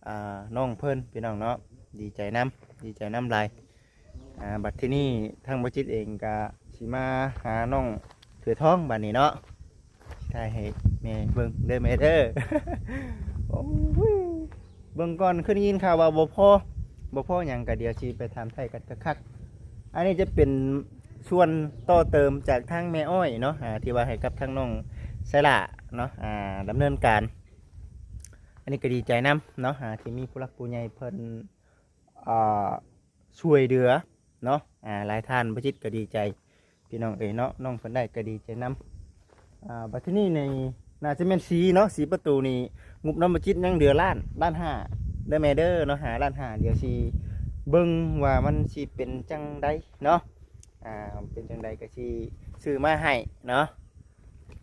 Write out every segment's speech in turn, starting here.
ອ່າ ນ້ອງເພິ່ນພີ່ນ້ອງເນາະ ດີໃຈນຳ ດີໃຈນຳຫຼາຍ. ອ່າ ບັດທີນີ້ທາງບໍ່ຈິດເອງກະຊິມາຫານ້ອງເສືອທອງບັດນີ້ເນາະ ຖ່າຍໃຫ້ແມ່ເບິ່ງເດີແມ່ເດີ. ໂອ້ຍ ເບິ່ງກ່ອນ ຄືໄດ້ຍິນຂ່າວວ່າບໍ່ພໍ ບໍ່ພໍຫຍັງ ກະດຽວຊິໄປຖາມໄຖ່ກັນຄັກໆ. ອັນນີ້ຈະເປັນສ່ວນຕໍ່ເຕີມຈາກທາງແມ່ອ້ອຍເນາະ ອ່າ ທີ່ວ່າໃຫ້ກັບທາງນ້ອງໄຊລາເນາະ ອ່າ ດຳເນີນການ. ອັນນີ້ກະດີໃຈນຳເນາະ ອ່າ ທີ່ມີຜູ້ຫຼັກຜູ້ໃຫຍ່ເພິ່ນ ອ່າ ຊ່ວຍເຫຼືອເນາະ ອ່າ ຫຼາຍທ່ານ ບໍ່ຈິດກະດີໃຈ ພີ່ນ້ອງເອີຍເນາະ ນ້ອງເພິ່ນໄດ້ກະດີໃຈນຳ. ອ່າ ບັດທີນີ້ນີ້ໜ້າຈະແມ່ນສີເນາະ ສີປະຕູນີ້ ງົບນ້ຳບໍ່ຈິດຍັງເຫຼືອລ້ານ ລ້ານຫ້າເດີແມ່ເດີເນາະ ຫ້າລ້ານຫ້າ. ດຽວຊິເບິ່ງວ່າມັນຊິເປັນຈັ່ງໃດເນາະ ອ່າ ເປັນຈັ່ງໃດກະຊິຊື້ມາໃຫ້ເນາະ.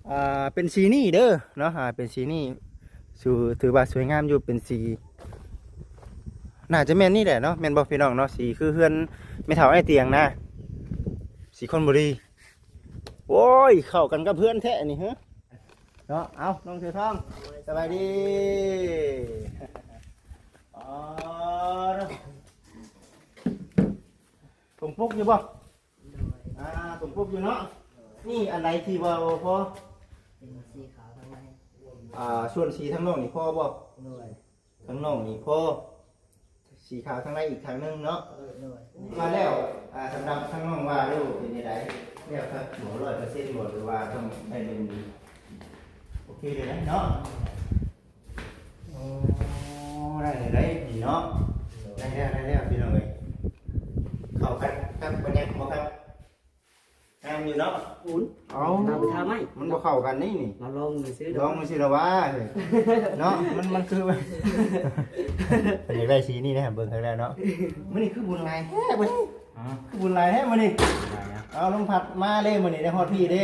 ອ່າ ເປັນສີນີ້ເດີເນາະ ອ່າ ເປັນສີນີ້ ຖືວ່າສວຍງາມຢູ່ ເປັນສີ ໜ້າຈະແມ່ນນີ້ແຫຼະເນາະ ແມ່ນບໍ່ພີ່ນ້ອງເນາະ ສີຄືເຮືອນແມ່ເຖົ້າອ້າຍຕຽງນະ ສີຄອນບຸລີ. ໂອ້ຍ ເຂົ້າກັນກັບເຮືອນແທ້ນີ້ເຮີເນາະ. ເອົາ ນ້ອງເສືອທອງ ສະບາຍດີ. ອໍ ເນາະ ຖົມປຸກຢູ່ບໍ່? ໂດຍ ອ່າ ຖົມປຸກຢູ່ເນາະ. ໂດຍ ນີ້ອັນໃດທີ່ວ່າບໍ່ພໍ? ເປັນສີຂາວທາງໃນ. ອ່າ ສ່ວນສີທາງນອກນີ້ພໍບໍ່? ໂດຍ ທາງນອກນີ້ພໍ ສີຂາວທາງໃນອີກທາງໜຶ່ງເນາະ. ໂດຍ ໂດຍ ວ່າແລ້ວ ອ່າ ສຳລັບທາງນ້ອງວ່າດູເປັນຈັ່ງໃດ? ແລ້ວຄັກບໍ່ ຮ້ອຍເປີເຊັນບໍ່ ຫຼືວ່າຕ້ອງໄດ້ເບິ່ງດີ? ໂອເຄເລີຍເນາະ. ໂອ້ ໄດ້ ໄດ້ນີ້ເນາະ ໄດ້ແລ້ວ ໄດ້ແລ້ວ ພີ່ນ້ອງເອີຍ ເຂົ້າກັນກັບບັນຍາກາດບໍ່ຄັບ? ງາມຢູ່ເນາະ. ອຸ່ນ ເອົ້າ ເຮົາໄປທາໄມ້ ມັນບໍ່ເຂົ້າກັນນີ້ນີ້ ລອງຊື່ໆ ລອງຊື່ລະວ່າເນາະ. ມັນ ມັນຄື ເພິ່ນຢາກໄດ້ສີນີ້ນະ ເບິ່ງຄັກແລ້ວເນາະ. ມື້ນີ້ຄືບຸນຫຼາຍແທ້ມື້ນີ້ ຮະ ຄືບຸນຫຼາຍແທ້ມື້ນີ້. ເອົາ ລົມພັດມາເດ້ມື້ນີ້ ໄດ້ຮອດພີ້ເດ້.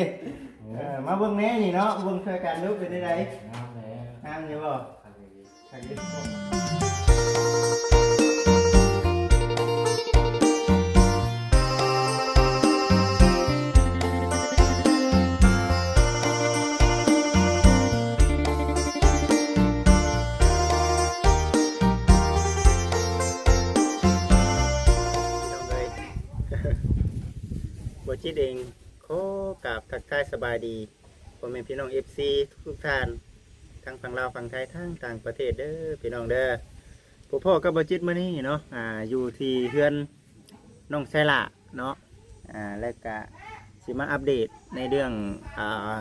ເອີ ມາເບິ່ງແນ່ນີ້ເນາະ ເບິ່ງຊ່ວຍກັນດູ ເປັນຈັ່ງໃດ? ງາມແລ້ວ ງາມຢູ່ບໍ່? ຄັກດີ ຄັກດີ. ບໍ່ຈິດເອງ ຂໍກາບທັກທາຍສະບາຍດີ ພໍ່ແມ່ພີ່ນ້ອງເອັຟຊີທຸກໆທ່ານ ທັງຝັ່ງລາວຝັ່ງໄທ ທັງຕ່າງປະເທດເດີພີ່ນ້ອງເດີ. ພົບພໍ້ກັບບໍ່ຈິດມື້ນີ້ເນາະ ອ່າ ຢູ່ທີ່ເຮືອນນ້ອງໄຊລາເນາະ ອ່າ ແລະກະຊິມາອັບເດດໃນເລື່ອງ ອ່າ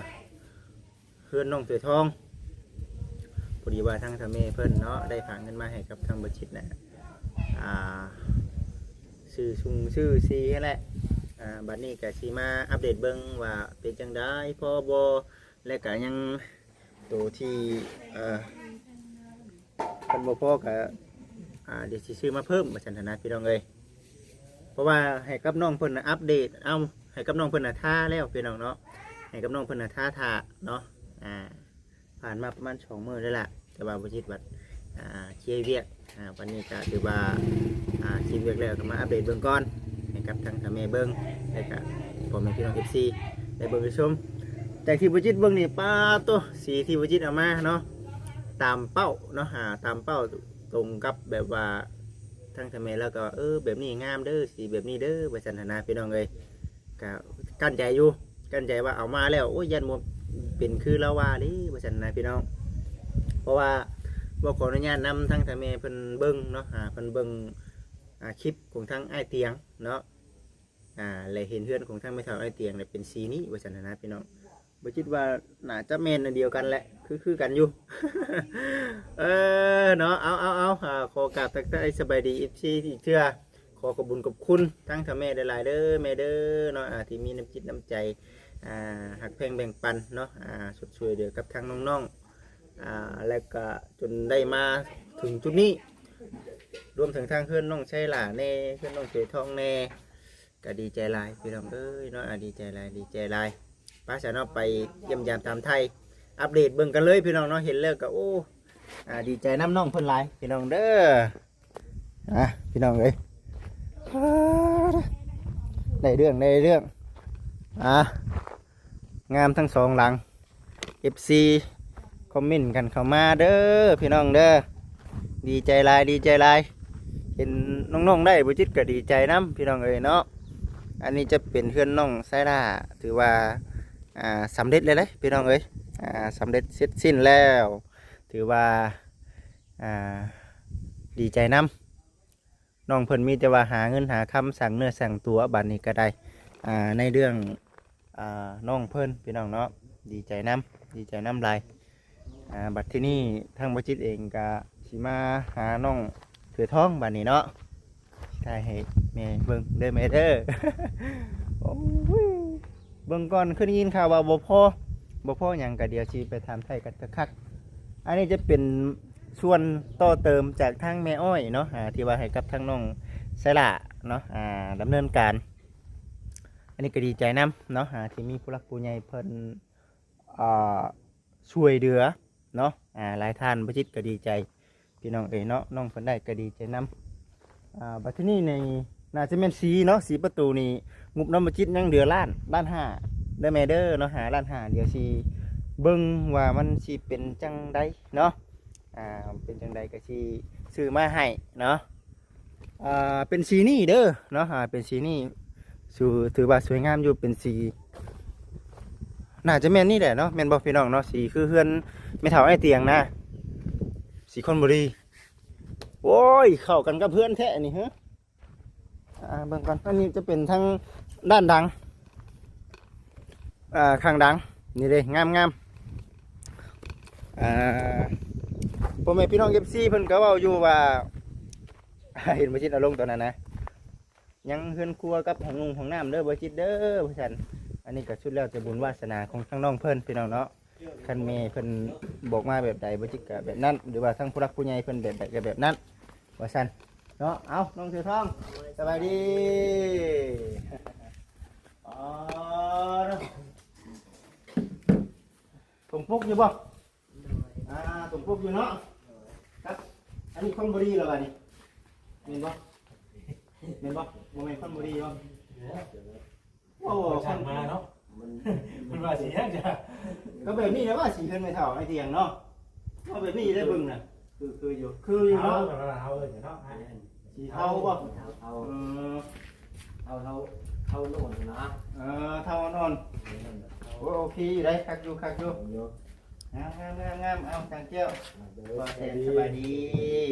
ເຮືອນນ້ອງເສືອທອງ. ພໍດີວ່າທາງເຖົ້າແມ່ເພິ່ນເນາະ ໄດ້ຝາກເງິນມາໃຫ້ກັບທາງບໍ່ຈິດນະ ອ່າ ຊື້ຊຸງຊື້ສີຫັ້ນແຫຼະ. ອ່າ ບັດນີ້ກະຊິມາອັບເດດເບິ່ງວ່າເປັນຈັ່ງໃດ ພໍບໍ່ ແລະກະຍັງໂຕທີ່ ເອີ ຄັນບໍ່ພໍກະ ອ່າ ດຽວຊິຊື້ມາເພີ່ມວ່າຊັ້ນຫັ້ນນະ ພີ່ນ້ອງເອີຍ. ເພາະວ່າໃຫ້ກັບນ້ອງເພິ່ນນະອັບເດດ ເອົາ ໃຫ້ກັບນ້ອງເພິ່ນນະທາແລ້ວ ພີ່ນ້ອງເນາະ ໃຫ້ກັບນ້ອງເພິ່ນນະທາຖ້າເນາະ. ອ່າ ຜ່ານມາປະມານສອງມື້ແລ້ວລະ ແຕ່ວ່າບໍ່ຈິດບັດ ອ່າ ເຄຍວຽກ ອ່າ ວັນນີ້ກະຖືວ່າ ອ່າ ເຄຍວຽກແລ້ວ ກະມາອັບເດດເບິ່ງກ່ອນ ໃຫ້ກັບທາງເຖົ້າແມ່ເບິ່ງ ແລະກະພໍ່ແມ່ພີ່ນ້ອງເອັຟຊີໄດ້ເບິ່ງໄດ້ຊົມ. ຈາກທີ່ບໍ່ຈິດເບິ່ງນີ້ ປາດໂຕ ສີທີ່ບໍ່ຈິດເອົາມາເນາະ ຕາມເປົ້າເນາະ ອ່າ ຕາມເປົ້າ ຕົງກັບແບບວ່າ ທາງເຖົ້າແມ່ລາວກະວ່າ ເອີ ແບບນີ້ງາມເດີ ສີແບບນີ້ເດີ ວ່າຊັ້ນຫັ້ນນະ ພີ່ນ້ອງເອີຍ. ກະກັ້ນໃຈຢູ່ ກັ້ນໃຈວ່າເອົາມາແລ້ວ ໂອ້ຍ ຢ້ານບໍ່ເປັນຄືລາວວ່າເດ້ ວ່າຊັ້ນນະ ພີ່ນ້ອງ. ເພາະວ່າບໍ່ຂໍອະນຸຍາດນຳທາງເຖົ້າແມ່ເພິ່ນເບິ່ງເນາະ ອ່າ ເພິ່ນເບິ່ງ ອ່າ ຄລິບຂອງທາງອ້າຍຕຽງເນາະ ອ່າ ແລະເຫັນເຮືອນຂອງທາງແມ່ເຖົ້າອ້າຍຕຽງ ແລະເປັນສີນີ້ ວ່າຊັ້ນນະ ພີ່ນ້ອງ. ບໍ່ຈິດວ່າໜ້າຈະແມ່ນອັນດຽວກັນແຫຼະ ຄື ຄືກັນຢູ່ ເອີ ເນາະ. ເອົາ ເອົາ ເອົາ ຂໍກາບທັກທາຍສະບາຍດີເອັຟຊີອີກເທື່ອ ຂໍຂອບບຸນຂອບຄຸນທາງເຖົ້າແມ່ຫຼາຍໆເດີແມ່ເດີເນາະ ອ່າ ທີ່ມີນ້ຳຈິດນ້ຳໃຈ ອ່າ ຮັກແພງແບ່ງປັນເນາະ ອ່າ ຊົດຊ່ວຍເຫຼືອກັບທາງນ້ອງໆ ອ່າ ແລະກະຈົນໄດ້ມາເຖິງຈຸດນີ້ ລວມເຖິງທາງເຮືອນນ້ອງໄຊລາແດ່ ເຮືອນນ້ອງເສືອທອງແດ່ ກະດີໃຈຫຼາຍພີ່ນ້ອງເອີຍເນາະ ອ່າ ດີໃຈຫຼາຍ ດີໃຈຫຼາຍ. ໄປຊະເນາະ ໄປຢ້ຽມຢາມຖາມໄຖ່ ອັບເດດເບິ່ງກັນເລີຍພີ່ນ້ອງເນາະ. ເຫັນແລ້ວກະ ໂອ້ ອ່າ ດີໃຈນຳນ້ອງເພິ່ນຫຼາຍພີ່ນ້ອງເດີ. ອ່າ ພີ່ນ້ອງເອີຍ ໄດ້ເລື່ອງ ໄດ້ເລື່ອງ ອ່າ ງາມທັງສອງຫຼັງ ເອັຟຊີ ຄອມເມັນກັນເຂົ້າມາເດີພີ່ນ້ອງເດີ. ດີໃຈຫຼາຍ ດີໃຈຫຼາຍ ເຫັນນ້ອງໆໄດ້ ບໍ່ຈິດກໍດີໃຈນຳ ພີ່ນ້ອງເອີຍເນາະ. ອັນນີ້ຈະເປັນເຮືອນນ້ອງໄຊລາ ຖືວ່າ ອ່າ ສຳເລັດແລ້ວເດ້ ພີ່ນ້ອງເອີຍ ອ່າ ສຳເລັດເສັດສິ້ນແລ້ວ ຖືວ່າ ອ່າ ດີໃຈນຳ. ນ້ອງເພິ່ນມີແຕ່ວ່າຫາເງິນຫາຄຳ ສ້າງເນື້ອສ້າງຕົວ ບາດນີ້ກໍໄດ້ ອ່າ ໃນເລື່ອງ ອ່າ ນ້ອງເພິ່ນ ພີ່ນ້ອງເນາະ ດີໃຈນຳ ດີໃຈນຳຫຼາຍ. ອ່າ ບັດທີນີ້ທາງບໍ່ຈິດເອງກະຊິມາຫານ້ອງເສືອທອງບາດນີ້ເນາະ ຖ່າຍໃຫ້ແມ່ເບິ່ງເດີແມ່ເດີ. ໂອ້ຍ ເບິ່ງກ່ອນ ຄືໄດ້ຍິນຂ່າວວ່າບໍ່ພໍ ບໍ່ພໍຫຍັງ ກະດຽວຊິໄປຖາມໄຖ່ກັນຄັກໆ. ອັນນີ້ຈະເປັນສ່ວນຕໍ່ເຕີມຈາກທາງແມ່ອ້ອຍເນາະ ອ່າ ທີ່ວ່າໃຫ້ກັບທາງນ້ອງໄຊລາເນາະ ອ່າ ດຳເນີນການ. ອັນນີ້ກໍດີໃຈນຳເນາະ ອ່າ ທີ່ມີຜູ້ຫຼັກຜູ້ໃຫຍ່ເພິ່ນ ອ່າ ຊ່ວຍເຫຼືອເນາະ ອ່າ ຫຼາຍທ່ານ ບໍ່ຈິດກໍດີໃຈ ພີ່ນ້ອງເອີຍເນາະ ນ້ອງເພິ່ນໄດ້ກໍດີໃຈນຳ. ອ່າ ບັດທີນີ້ນີ້ໜ້າຈະແມ່ນສີເນາະ ສີປະຕູນີ້ ງົບນ້ຳບໍ່ຈິດຍັງເຫຼືອລ້ານ ລ້ານຫ້າເດີແມ່ເດີເນາະ ຫ້າລ້ານຫ້າ. ດຽວຊິເບິ່ງວ່າມັນຊິເປັນຈັ່ງໃດເນາະ ອ່າ ເປັນຈັ່ງໃດກໍຊິຊື້ມາໃຫ້ເນາະ. ອ່າ ເປັນສີນີ້ເດີເນາະ ອ່າ ເປັນສີນີ້ ສ- ຖືວ່າສວຍງາມຢູ່ ເປັນສີ ໜ້າຈະແມ່ນນີ້ແຫຼະເນາະ ແມ່ນບໍ່ພີ່ນ້ອງເນາະ? ສີຄືເຮືອນແມ່ເຖົ້າອ້າຍຕຽງນະ ສີຄົນບຸລີ. ໂອ້ຍ ເຂົ້າກັນກັບເຮືອນແທ້ນີ້ເຮີ. ອ່າ ເບິ່ງກ່ອນ ອັນນີ້ຈະເປັນທາງດ້ານດັງ ອ່າ ຂ້າງດັງ ນີ້ເດ້ ງາມໆ. ອ່າ ພໍ່ແມ່ພີ່ນ້ອງເອັຟຊີເພິ່ນກໍເວົ້າຢູ່ວ່າ ເຫັນບໍ່ຈິດເອົາລົງຕອນນັ້ນນະ ຍັງເຮືອນຄົວກັບຫ້ອງນຸ່ງຫ້ອງນ້ຳເດີບໍ່ຈິດເດີ ວ່າຊັ້ນ. ອັນນີ້ກໍສຸດແລ້ວແຕ່ບຸນວາສະໜາຂອງທາງນ້ອງເພິ່ນ ພີ່ນ້ອງເນາະ. ຄັນແມ່ເພິ່ນບອກມາແບບໃດ ບໍ່ຈິດກໍແບບນັ້ນ ຫຼືວ່າທາງຜູ້ຫຼັກຜູ້ໃຫຍ່ເພິ່ນແບບໃດກໍແບບນັ້ນ ວ່າຊັ້ນເນາະ. ເອົາ ນ້ອງເສືອທອງ ສະບາຍດີ. ອໍ ຕົງປົກຢູ່ບໍ່? ອ່າ ຕົງປົກຢູ່ເນາະ. ຄັບ ອັນນີ້ຄົນບໍ່ດີແລ້ວບາດນີ້ ແມ່ນບໍ່? ແມ່ນບໍ່? ບໍ່ແມ່ນຄົນບໍ່ດີບໍ່? ໂອ້ ເພິ່ນສັ່ງມາເນາະ ມັນ ເພິ່ນວ່າສີຫຍັງຈ້ະ? ກໍແບບນີ້ແຫຼະວ່າ ສີເຮືອນແມ່ເຖົ້າອ້າຍຕຽງເນາະ ເອົາແບບນີ້ໄດ້ເບິ່ງນະ ຄື ຄືຢູ່ ຄືຢູ່ເນາະ ເຮົາ ເຮົາເອີ້ນເນາະ ສີເທົາບໍ່? ເທົາ ເອີ ເທົາ ເທົາ ເທົາອ່ອນນະ ເອີ ເທົາອ່ອນໆ. ໂອ້ ໂອເຄຢູ່ໄດ໋ ຄັກຢູ່ ຄັກຢູ່ ງາມ ງາມ ງາມ. ເອົາ ຈາງແກ້ວ ບ່າວແສນ ສະບາຍດີ.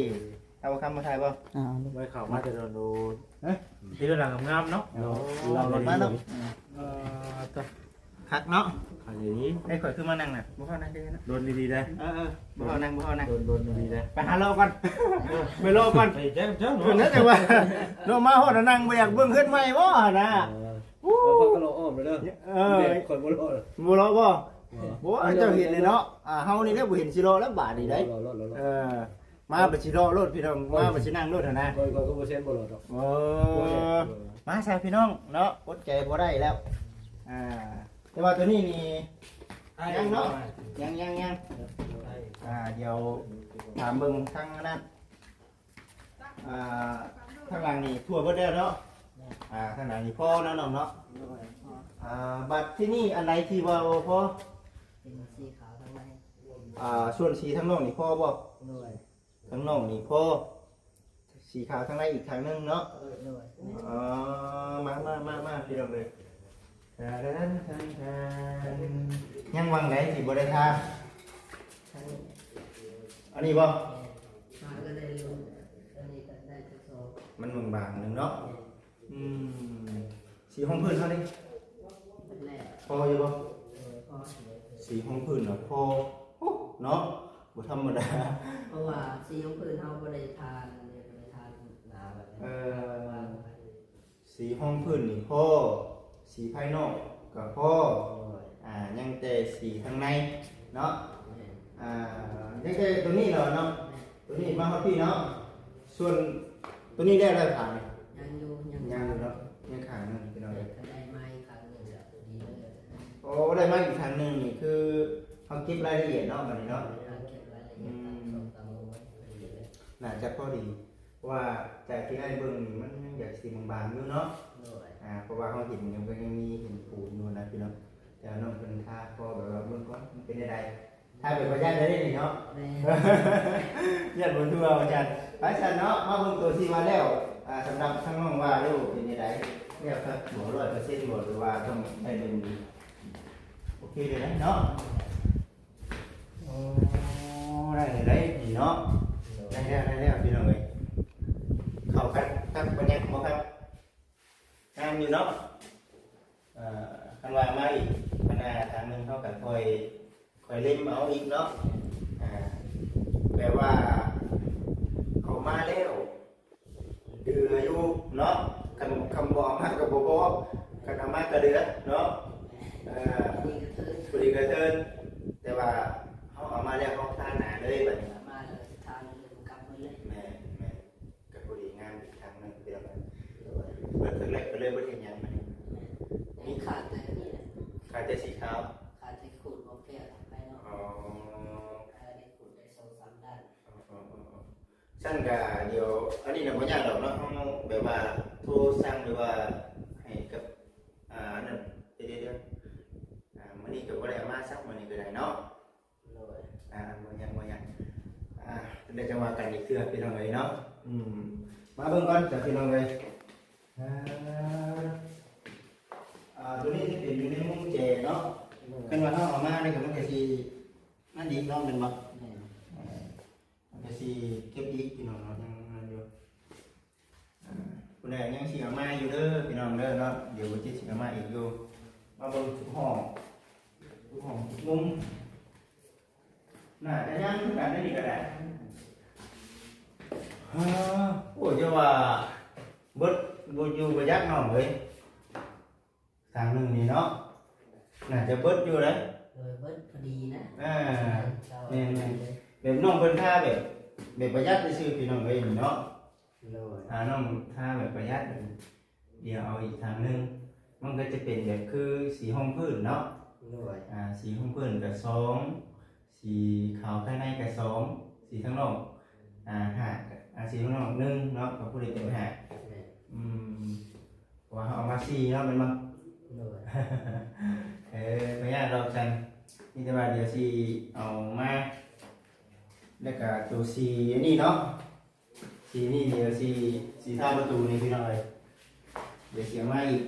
ເອົາຄຳມາຖ່າຍບໍ່? ອ່າ ໄວ້ເຂົ້າມາແຕ່ໂດນໂດນ ເອີ ທີ່ເຮືອນຫຼັງງາມເນາະ ເອີ ເອົາລົດມາເນາະ ເອີ ຄັກເນາະ ຄັກດີ. ເອີ ຂ້ອຍຄືມານັ່ງນະ ບໍ່ເຂົ້ານັ່ງເດ້ເນາະ ໂດນດີໆເດ້ ເອີ ເອີ ບໍ່ເຂົ້ານັ່ງ ບໍ່ເຂົ້ານັ່ງ ໂດນ ໂດນດີໆເດ້. ໄປຫາເລາະກ່ອນ ເອີ ໄປເລາະກ່ອນ ໄປແຈ້ງເຈົ້າເນາະ ເອີ ນັ້ນແຕ່ວ່າເນາະ ມາຮອດນັ້ນ ນັ່ງບໍ່ຢາກເບິ່ງເຮືອນໃໝ່ບໍ່ຫັ້ນນະ. ເອີ ໂອ້ ເຂົາກໍເລາະອ້ອມໄປເດີ ເອີ ຂ້ອຍບໍ່ເລາະ ບໍ່ເລາະບໍ່? ບໍ່ ເຈົ້າເຫັນແລ້ວເນາະ ອ່າ ເຮົານີ້ແຫຼະບໍ່ເຫັນຊິເລາະແລ້ວບາດນີ້ໄດ໋ ເອີ. ມາບັດຊິເລາະໂລດພີ່ນ້ອງ ມາບັດຊິນັ່ງໂລດຫັ້ນນະ ຂ້ອຍ ຂ້ອຍກໍບໍ່ແຊນບໍ່ເລາະດອກ ເອີ ເອີ ມາຊະພີ່ນ້ອງເນາະ ອົດໃຈບໍ່ໄດ້ແລ້ວ ອ່າ ແຕ່ວ່າໂຕນີ້ນີ້ຍັງເນາະ ຍັງ ຍັງ ຍັງ ອ່າ ດຽວຖາມເບິ່ງທາງອັນນັ້ນ ອ່າ ທາງຫຼັງນີ້ທົ່ວເບິດແລ້ວເນາະ ອ່າ ທາງຫຼັງນີ້ພໍເນາະນ້ອງເນາະ ອ່າ ບັດທີນີ້ອັນໃດທີ່ວ່າບໍ່ພໍ ເປັນສີຂາວທາງໃນ ອ່າ ສ່ວນສີທາງນອກນີ້ພໍບໍ່? ໂດຍ ທາງນອກນີ້ພໍ ສີຂາວທາງໃນອີກທາງໜຶ່ງເນາະ ໂດຍ ອໍ ມາ ມາ ມາ ມາ ພີ່ນ້ອງເອີຍ ແຕ່ລະທັນທັນທັນ ຍັງຫວ່າງໃດທີ່ບໍ່ໄດ້ທາ ອັນນີ້ບໍ່? ມັນບາງໆໜຶ່ງເນາະ ອືມ ສີຮອງພື້ນເຮົານີ້ ແລ້ວ ພໍຢູ່ບໍ່? ເອີ ພໍ ສີຮອງພື້ນນະພໍ ໂອ້ ເນາະ ບໍ່ທຳມະດາ ເພາະວ່າສີຮອງພື້ນເຮົາບໍ່ໄດ້ທາ ບໍ່ໄດ້ທາໜາແບບນັ້ນ ເອີ ສີຮອງພື້ນນີ້ພໍ ສີພາຍນອກກໍພໍ ໂດຍ ອ່າ ຍັງແຕ່ສີທາງໃນເນາະ ແມ່ນ ອ່າ ຍັງແຕ່ໂຕນີ້ແຫຼະເນາະ ໂຕນີ້ມາຮອດພີ້ເນາະ ສ່ວນໂຕນີ້ແລ້ວແລ້ວຂ້າງນີ້ ຍັງຢູ່ ຍັງ ຍັງຢູ່ເນາະ ຍັງຂ້າງໜຶ່ງພີ່ນ້ອງເອີຍ ໄດ້ໄມ້ຂ້າງໜຶ່ງແລ້ວ ໂອ້ ໄດ້ໄມ້ອີກຂ້າງໜຶ່ງນີ້ ຄືເຮົາເກັບລາຍລະອຽດເນາະ ບາດນີ້ເນາະ ເກັບລາຍລະອຽດ ອືມ ຕາມຊົມຕາມໂຮງມັນ ໜ້າຈະພໍດີ ເພາະວ່າຈາກທີ່ອ້າຍເບິ່ງນີ້ ມັນຍັງຢາກຊິບາງໆຢູ່ເນາະ ໂດຍ ອ່າ ເພາະວ່າເຮົາເຫັນຍັງ ກໍຍັງມີເຫັນປູນຢູ່ນະພີ່ນ້ອງ ແຕ່ວ່ານ້ອງເພິ່ນທາພໍແບບວ່າເບິ່ງກ່ອນ ມັນເປັນແນວໃດ ຖ້າເປັນພະຍາດໄດ້ນີ້ເນາະ ແມ່ນ ຢ້ານບໍ່ທົ່ວວ່າຊັ້ນ. ໄປຊັ້ນເນາະ ມາເບິ່ງໂຕທີ່ວ່າແລ້ວ ອ່າ ສຳລັບທາງນ້ອງວ່າແລ້ວເປັນຈັ່ງໃດ ແລ້ວຄັກບໍ່ ຮ້ອຍເປີເຊັນບໍ່ ຫຼືວ່າຕ້ອງໃຊ້ເບິ່ງ? ໂອເຄເລີຍເນາະ. ໂອ້ ໄດ້ເລີຍໄດ໋ນີ້ເນາະ ໄດ້ແລ້ວ ໄດ້ແລ້ວພີ່ນ້ອງເອີຍ. ເຂົ້າກັນຄັກບໍ່ແນ່ບໍ່ຄັກ? ງາມຢູ່ເນາະ. ເອີ ຄັນວ່າມາອີກ ຄັນວ່າທາງໜຶ່ງເຮົາກໍຄ່ອຍ ຄ່ອຍເລັມເອົາອີກເນາະ. ອ່າ ແປວ່າເອົາມາແລ້ວເດືອຢູ່ເນາະ. ຄັນ ຄັນບໍ່ເອົາມາກໍບໍ່ພໍ ຄັນເອົາມາກໍເດືອເນາະ. ເອີ ພໍດີກະເທີນ ແຕ່ວ່າເຮົາເອົາມາແລ້ວເຮົາທາໜ້າເລີຍບັດນີ້ ເອົາມາແລ້ວທາເລີຍ ກັບເລີຍ. ແມ່ນ ແມ່ນ. ກໍພໍດີງາມອີກທາງໜຶ່ງ ເປັນແບບ ໂດຍ ເບິດເຖິງແລ້ວກໍເລີຍບໍ່ໄດ້ຫຍັງ. ແມ່ນ ມີຂາດແຕ່ນີ້ແຫຼະ ຂາດແຕ່ສີຂາວ ຂາດແຕ່ຂູດບໍ່ແກ້ວໄປເນາະ. ອໍ ເອີ ໄດ້ຂູດໄດ້ສອງສາມດ້ານ. ອໍ ຊັ້ນກໍດຽວ ອັນນີ້ນະບໍ່ຍາກດອກເນາະ ເຮົາແບບວ່າໂທສັ່ງ ຫຼືວ່າໃຫ້ກັບ ອ່າ ອັນນັ້ນ ດຽວໆ ອ່າ ມື້ນີ້ກໍບໍ່ໄດ້ເອົາມາຊ້ຳ ມື້ນີ້ກໍໄດ້ເນາະ. ໂດຍ ອ່າ ບໍ່ຫຍັງ ບໍ່ຫຍັງ ອ່າ ໄດ້ຈັງຫວະກັນອີກເທື່ອພີ່ນ້ອງເອີຍເນາະ. ອືມ ມາເບິ່ງກ່ອນຈ້າພີ່ນ້ອງເອີຍ. ອ່າ ອ່າ ໂຕນີ້ຈະເປັນຢູ່ໃນມຸມແຈເນາະ. ໂດຍ ຄັນວ່າເຮົາເອົາມານີ້ກໍມັນກໍຊິນັ້ນອີກເນາະ ແມ່ນບໍ່? ແມ່ນ ອ່າ ມັນກໍຊິເກັບອີກພີ່ນ້ອງເນາະ ຍັງນັ້ນຢູ່. ອ່າ ຜູ້ໃດຍັງຊິເອົາມາຢູ່ເດີພີ່ນ້ອງເດີເນາະ ດຽວບໍ່ຈິດຊິເອົາມາອີກຢູ່. ມາເບິ່ງທຸກຫ້ອງ ທຸກຫ້ອງທຸກມຸມ ໜ້າຈະຍັງຄືກັນໄດ໋ນີ້ກໍໄດ້. ເອີ ໂອ້ ຈະວ່າເບິດບໍ່ຢູ່ບໍ່ຈັກນ້ອງເອີຍ. ທາງໜຶ່ງນີ້ເນາະ ໜ້າຈະເບິດຢູ່ເດ້. ເອີ ເບິດພໍດີນະ. ອ່າ ແມ່ນໆ ແບບນ້ອງເພິ່ນທາແບບ ແບບປະຢັດຊື່ໆ ພີ່ນ້ອງເອີຍເນາະ. ໂດຍ ອ່າ ນ້ອງທາແບບປະຢັດ ດຽວເອົາອີກທາງໜຶ່ງ ມັນກໍຈະເປັນແບບຄືສີຮອງພື້ນເນາະ. ໂດຍ ອ່າ ສີຮອງພື້ນກໍສອງ ສີຂາວພາຍໃນກໍສອງ ສີທາງນອກ ອ່າ ຫ້າ ອ່າ ສີທາງນອກໜຶ່ງເນາະ ກໍຜູ້ໃດເປັນຫ້າ. ແມ່ນ ອືມ ເພາະວ່າເຮົາເອົາມາສີ່ເນາະ ແມ່ນບໍ່? ໂດຍ ເອີ ບໍ່ຍາກດອກຊັ້ນ ມີແຕ່ວ່າດຽວຊິເອົາມາ ແລ້ວກໍໂຕສີອັນນີ້ເນາະ ສີນີ້ດຽວຊິ ສີທາປະຕູນີ້ພີ່ນ້ອງເອີຍ ດຽວຊິເອົາມາອີກ.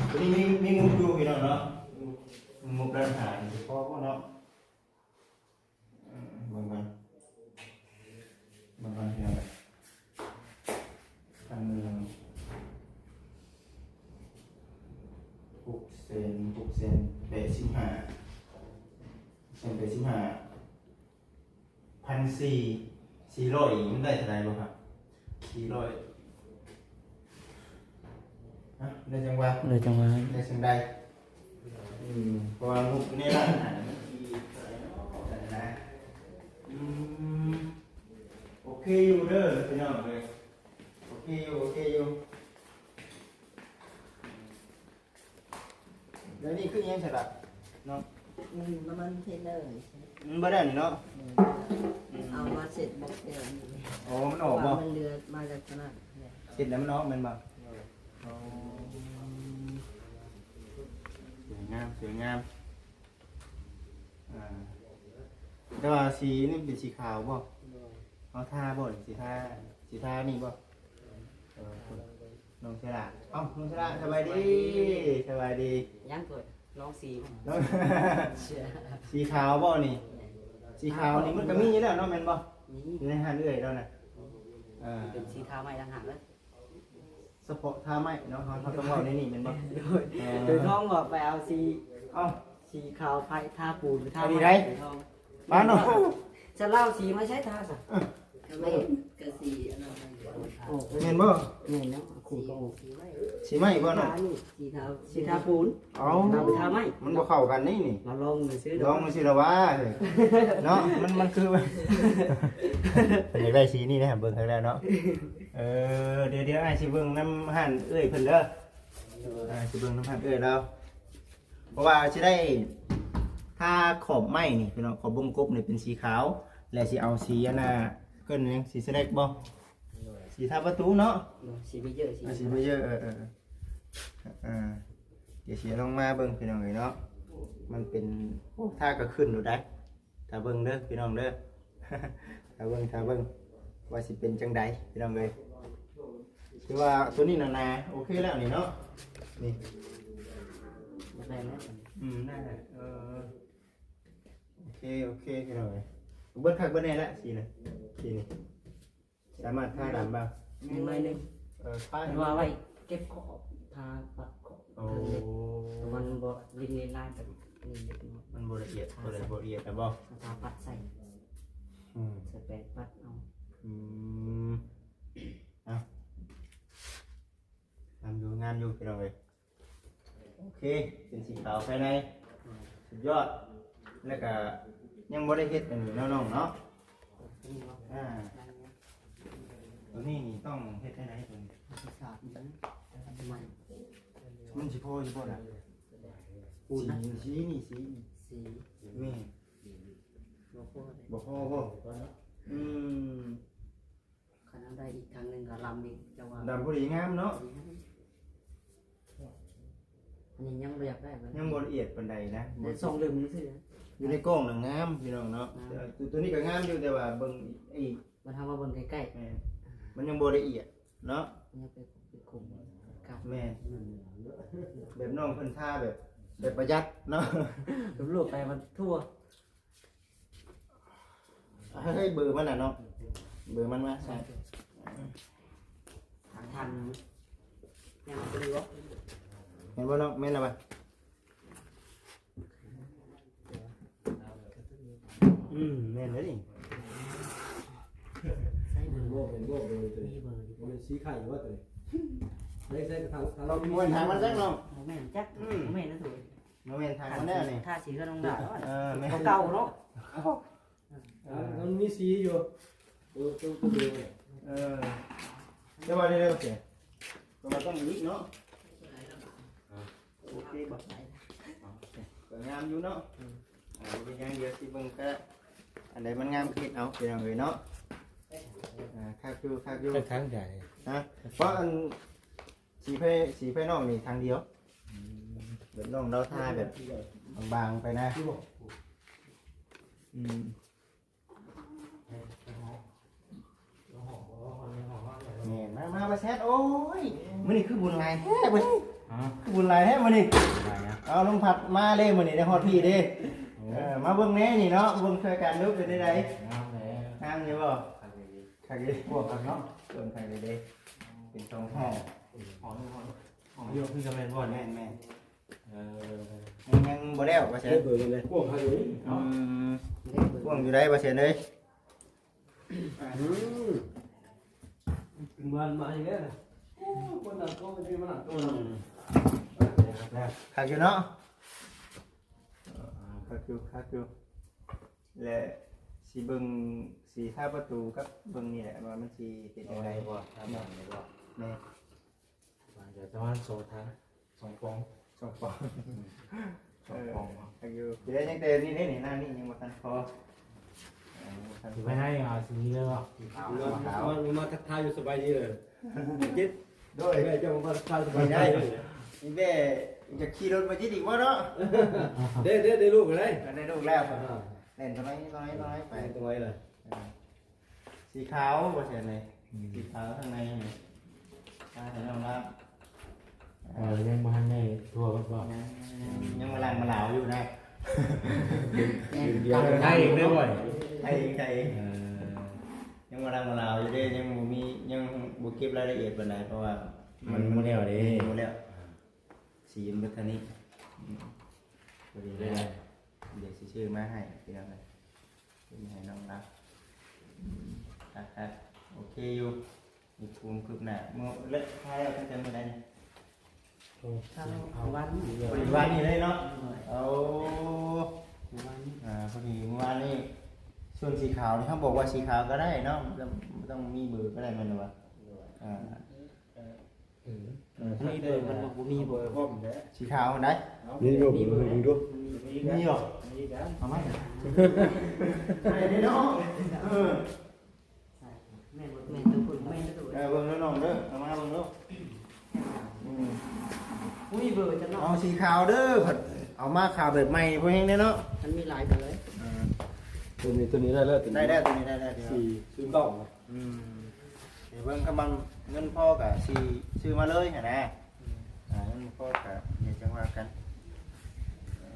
ໂຕນີ້ມີ ມີງົບຢູ່ພີ່ນ້ອງເນາະ ງົບດ້ານຫານີ້ພໍບໍ່ເນາະ? ເບິ່ງກ່ອນ ເບິ່ງກ່ອນພີ່ນ້ອງ ພັນໜຶ່ງ ຫົກແສນ ຫົກແສນແປດສິບຫ້າ ແສນແປດສິບຫ້າ ພັນສີ່ ສີ່ຮ້ອຍ ມັນໄດ້ເທົ່າໃດບໍ່ຄັບ? ສີ່ຮ້ອຍ ຮະ ໄດ້ຈັງຫວະ ໄດ້ຈັງຫວະ ໄດ້ຈັ່ງໃດ? ອືມ ເພາະວ່າງົບຢູ່ໃນຮ້ານອາຫານມັນຊິເທົ່າໃດເນາະ ນັ້ນນະ. ອືມ ໂອເຄຢູ່ເດີພີ່ນ້ອງເອີຍ ໂອເຄຢູ່ ໂອເຄຢູ່. ແລ້ວນີ້ຄືຫຍັງຊັ້ນລະນ້ອງ? ອືມ ນ້ຳມັນເທຣນເນີ ມັນບໍ່ໄດ້ນີ້ເນາະ. ອືມ ເອົາມາເຊັດບັອກແກ້ວນີ້. ອໍ ມັນອອກບໍ່? ມັນເຫຼືອມາຈາກຕະຫຼາດ. ເຊັດແລ້ວມັນອອກແມ່ນບໍ່? ໂດຍ. ອໍ ສວຍງາມ ສວຍງາມ. ອ່າ ແຕ່ວ່າສີນີ້ເປັນສີຂາວບໍ່? ໂດຍ. ເຮົາທາບໍ່ນີ້? ສີທາ ສີທານີ້ບໍ່? ເອີ ນ້ອງສະຫຼາດ. ເອົ້າ ນ້ອງສະຫຼາດ ສະບາຍດີ ສະບາຍດີ. ຍັງເກີດນ້ອງສີ ນ້ອງ ສີຂາວບໍ່ນີ້? ແມ່ນ. ສີຂາວນີ້ມັນກໍມີຢູ່ແລ້ວເນາະ ແມ່ນບໍ່? ມີ ຢູ່ໃນຮ້ານເອື້ອຍລາວນະ. ເອີ ເປັນສີທາໄມ້ຕ່າງຫາກເລີຍ ສະເພາະທາໄມ້ເນາະ ເຮົາ ເຮົາຕ້ອງເວົ້າໃນນີ້ແມ່ນບໍ່? ໂດຍ. ເອີ ໂດຍທອງວ່າໄປເອົາສີ ເອົ້າ ສີຂາວໄປທາປູນ ໄປທາໄມ້ ໂດຍທອງ. ມາເນາະ ສະລາວສີມາໃຊ້ທາຊະ? ເອີ ທາໄມ້ກະສີອັນນັ້ນ. ໂອ້ ແມ່ນບໍ່? ແມ່ນເນາະ ຂູດກໍອອກ. ສີໄມ້ ສີໄມ້ບໍ່ເນາະ? ສີທາ ສີທາປູນ. ເອົ້າ ເຮົາໄປທາໄມ້ ມັນບໍ່ເຂົ້າກັນນີ້ນີ້. ລອງຊື່ໆ ລອງຊື່ລະວ່າ ເນາະ ມັນ ມັນຄື ເພິ່ນຢາກໄດ້ສີນີ້ນະ ເບິ່ງຂ້າງໜ້າເນາະ. ເອີ ດຽວ ດຽວອ້າຍຊິເບິ່ງນຳຮ້ານເອື້ອຍເພິ່ນເດີ. ໂດຍ. ອ່າ ຊິເບິ່ງນຳຮ້ານເອື້ອຍລາວ ເພາະວ່າຊິໄດ້ທາຂອບໄມ້ນີ້ພີ່ນ້ອງ ຂອບວົງກົບນີ້ເປັນສີຂາວ ແລະຊິເອົາສີອັນນ່າ ເອີ້ນຫຍັງ ສີສະແລັກບໍ່? ໂດຍ. ສີທາປະຕູເນາະ. ໂດຍ ສີເບເຢີ ສີ ອ່າ ສີເບເຢີ ເອີ ເອີ ເອີ ດຽວຊິລອງມາເບິ່ງພີ່ນ້ອງເອີຍເນາະ ມັນເປັນ ໂອ້ ທາກໍຂຶ້ນໂລດໄດ໋. ຖ້າເບິ່ງເດີພີ່ນ້ອງເດີ ຖ້າເບິ່ງ ຖ້າເບິ່ງວ່າຊິເປັນຈັ່ງໃດພີ່ນ້ອງເອີຍ. ຄືວ່າໂຕນີ້ໜາໆ ໂອເຄແລ້ວນີ້ເນາະ ນີ້ ໄດ້ແລ້ວ ອືມ ໄດ້ແລ້ວ ເອີ ໂອເຄ ໂອເຄພີ່ນ້ອງເອີຍ ເບິດຄັກເບິດແນ່ລະ ສີນີ້ ສີນີ້ ສາມາດທາດຳບໍ່? ຍັງໜ້ອຍໜຶ່ງ ເອີ ທາ ເພິ່ນວ່າໄວ້ເກັບຂອບ ທາປັດຂອບ ໂອ້ ເທິງເລັບ ແຕ່ມັນບໍ່ລິນລາຍແບບນີ້ເລັກນ້ອຍ ມັນບໍ່ລະອຽດ ບໍ່ລະອຽດແລ້ວບໍ່? ທາປັດໃສ່ ອືມ ໃສ່ແປງປັດເອົາ ອືມ ເອົາ ງາມຢູ່ ງາມຢູ່ພີ່ນ້ອງເອີຍ. ໂອເຄ ເປັນສີຂາວພາຍໃນ ສຸດຍອດ ແລ້ວກະຍັງບໍ່ໄດ້ເຮັດອັນນີ້ເນາະນ້ອງເນາະ ອ່າ ໂຕນີ້ນີ້ຕ້ອງເຮັດຈັ່ງໃດໂຕນີ້? ມັນຊິພໍຢູ່ບໍ່ລະ? ສີ ສີນີ້ ສີນີ້ ສີ ແມ່ນ ບໍ່ພໍ ບໍ່ພໍບໍ່? ອືມ ຄັນເຮົາໄດ້ອີກຄັ້ງໜຶ່ງກໍລຳອີກ ເຈົ້າວ່າ ດຳພໍດີງາມເນາະ ອັນນີ້ຍັງບໍ່ຢາກໄດ້ ຍັງບໍ່ລະອຽດປານໃດນະ ໄດ້ສອງເຫຼັ້ມຊື່ໆ ຢູ່ໃນກ້ອງນະງາມພີ່ນ້ອງເນາະ ງາມ ແຕ່ວ່າໂຕນີ້ກໍງາມຢູ່ ແຕ່ວ່າເບິ່ງອີກ ບັດເຮົາມາເບິ່ງໃກ້ໆ ແມ່ນ ມັນຍັງບໍ່ລະອຽດເນາະ ຍັງເປັນ ເປັນຂຸມ ແມ່ນ ແບບນ້ອງເພິ່ນທາແບບ ແບບປະຢັດເນາະ ລວບໄປມັນທົ່ວ ເຮີ້ຍ ເບີມັນນະເນາະ ເບີມັນມາໃສ່ ທາງທັນ ຍັງບໍ່ໄດ້ບໍ່ ແມ່ນບໍ່ນ້ອງ? ແມ່ນແລ້ວບໍ່? ອືມ ແມ່ນແລ້ວນີ້ ໃສ່ເບີບໍ່ ເຫັນບໍ່ ເບີຕົວນີ້ ມີເບີຢູ່ ມັນສີໄຂ່ບໍ່ຕົວນີ້? ໃສ່ ໃສ່ທາງ ທາງ ບໍ່ແມ່ນທາງມັນຈັກນ້ອງ ບໍ່ແມ່ນຈັກ ອືມ ບໍ່ແມ່ນນະໂຕ ບໍ່ແມ່ນທາງມັນແນ່ນີ້ ທາສີເຮືອນນ້ອງດາວ ເອີ ແມ່ນ ເກົ່າເນາະ ເອີ ມັນມີສີຢູ່ ໂຕ ໂຕ ໂຕເດີມ ເອີ ແຕ່ວ່າໄດ້ແລ້ວເສຍ ແຕ່ວ່າຕ້ອງອີກເນາະ ໂອເຄບໍ່ ກໍງາມຢູ່ເນາະ ອືມ ອ່າ ເປັນຫຍັງ ດຽວຊິເບິ່ງກະ ອັນໃດມັນງາມກໍເຮັດເອົາ ພີ່ນ້ອງເອີຍເນາະ ອ່າ ຄັກຢູ່ ຄັກຢູ່ ທາງໃດ ຮະ ເພາະອັນ ສີພາຍ ສີພາຍນອກນີ້ທາງດຽວ ອືມ ແບບນ້ອງລາວທາແບບບາງໆໄປນະ ອືມ ແມ່ນ ມາ ມາ ບ່າວແຊດ ໂອ້ຍ ມື້ນີ້ຄືບຸນຫຼາຍແທ້ມື້ນີ້ ຮະ ຄືບຸນຫຼາຍແທ້ມື້ນີ້ ຫຼາຍນະ ເອົາ ລົມພັດມາເດ້ມື້ນີ້ ໄດ້ຮອດພີ້ເດ້ ໂອ້ ເອີ ມາເບິ່ງແດ່ນີ້ເນາະ ເບິ່ງຊ່ວຍກັນດູ ເປັນຈັ່ງໃດ ງາມແລ້ວ ງາມຢູ່ບໍ່? ຄັກຢູ່ ຄັກຢູ່ ກວ້າງຄັກເນາະ ກວ້າງຄັກເດ້ ເປັນສອງຫ້ອງ ຫ້ອງໜຶ່ງ ຫ້ອງ ຫ້ອງດຽວຄືຈະແມ່ນບໍ່? ແມ່ນໆ ເອີ ຍັງ ຍັງບໍ່ແລ້ວວ່າຊັ້ນ ເອີ ເບິ່ງເລີຍ ກວ້າງຄັກຢູ່ ອືມ ກວ້າງຢູ່ໃດວ່າຊັ້ນເອີຍ ອືມ ເປັນບ້ານໃໝ່ແລ້ວ ຄົນໜັກຕົວ ເປັນທີ່ມາໜັກຕົວ ອືມ ຄັກຢູ່ເນາະ ຄັກຢູ່ ຄັກຢູ່ ແລະ ຊິເບິ່ງ ຊິທາປະຕູກັບເບິ່ງນີ້ແຫຼະ ວ່າມັນຊິເປັນຈັ່ງໃດ ເອົາບໍ່ ທາບາງນີ້ບໍ່ ແມ່ນ ປະມານສອງຖັງ ສອງປ່ອງ ສອງປ່ອງ ອືມ ສອງປ່ອງ ເອີ ເນາະ ຍັງຢູ່ ເຫຼືອຍັງແຕ່ນີ້ເດ້ນີ້ ໜ້ານີ້ຍັງບໍ່ທັນພໍ ເອີ ຍັງບໍ່ທັນພໍ ຊິໄປໃຫ້ ເອົາສີນີ້ເລີຍບໍ່ ສີຂາວ ມາ ມາ ມາທັກທາຍຢູ່ ສະບາຍດີເດີ ຈິດ ໂດຍ ແມ່ເຈົ້າມາທັກທາຍ ສະບາຍດີ ນີ້ແມ່ຈະຂີ່ລົດມາຈິດອີກບໍ່ເນາະ ເດ້ ເດ້ ໄດ້ລູກແລ້ວ ໄດ້ລູກແລ້ວ ອ່າ ແລ່ນຕົວນ້ອຍ ຕົວນ້ອຍ ຕົວນ້ອຍໄປ ຕົວນ້ອຍເລີຍ ເອີ ສີຂາວບໍ່ແມ່ນນີ້ ອືມ ສີຂາວທາງໃນນີ້ ຕາໃຫ້ນ້ອງລາວ ເອີ ຍັງບໍ່ທັນໄດ້ທົ່ວເບິດບໍ່ ຍັງ ຍັງມາລ້າງມາລາວຢູ່ນະ ໄທເອງເດ້ບໍ່ ໄທເອງ ໄທເອງ ເອີ ຍັງມາລ້າງມາລາວຢູ່ເດ້ ຍັງບໍ່ມີ ຍັງບໍ່ເກັບລາຍລະອຽດປານໃດ ເພາະວ່າມັນ ມັນບໍ່ແລ້ວເດ້ ບໍ່ແລ້ວ ສີມັນເບິດເທົ່ານີ້ ອືມ ພໍດີແລ້ວ ດຽວຊິຊື້ມາໃຫ້ພີ່ນ້ອງເອີຍ ຊື້ມາໃຫ້ນ້ອງລາວ ອືມ ຄັກໆ ໂອເຄຢູ່ ມີຄວາມຄືບໜ້າ ເມື່ອ ແລະ ທາແລ້ວຕັ້ງແຕ່ມື້ໃດນີ້? ໂອ້ ເຊົ້າ ມື້ວານນີ້ ພໍດີວານນີ້ເລີຍເນາະ ໂດຍ ເອົາ ມື້ວານນີ້ ອ່າ ພໍດີມື້ວານນີ້ ສ່ວນສີຂາວນີ້ ເຮົາບອກວ່າສີຂາວກໍໄດ້ເນາະ ບໍ່ຕ້ອງ ບໍ່ຕ້ອງມີເບີກໍໄດ້ແມ່ນບໍ່? ໂດຍ ອ່າ ເອີ ເອີ ມີເບີມັນບໍ່ ບໍ່ມີເບີພ້ອມແຫຼະ ສີຂາວຫັ້ນໃດ ເອົາ ມີບໍ່ ເບິ່ງ ເບິ່ງດູ ມີບໍ່ ມີກັນ ເອົາມາ ໃຫ້ເດ້ເນາະ ເອີ ແມ່ນບໍ່ ແມ່ນຕົວພຸ້ນ ແມ່ນຕົວ ເອີ ເບິ່ງເດີນ້ອງເດີ ເອົາມາເບິ່ງດູ ອືມ ບໍ່ມີເບີຈັກເນາະ ເອົາສີຂາວເດີ ເອົາມາຂາວແບບໃໝ່ພໍແຮງເດ້ເນາະ ມັນມີຫຼາຍເບີ ເອີ ເອີ ຕົວນີ້ ຕົວນີ້ໄດ້ແລ້ວ ຕົວນີ້ ໄດ້ແລ້ວ ຕົວນີ້ໄດ້ແລ້ວ ສີ່ສູນເກົ້າ ອືມ ດຽວເບິ່ງ ຄັນມັນເງິນພໍກະຊິຊື້ມາເລີຍຫັ້ນນະ ອືມ ອ່າ ເງິນພໍກະດຽວຈັ່ງວ່າກັນ ເອີ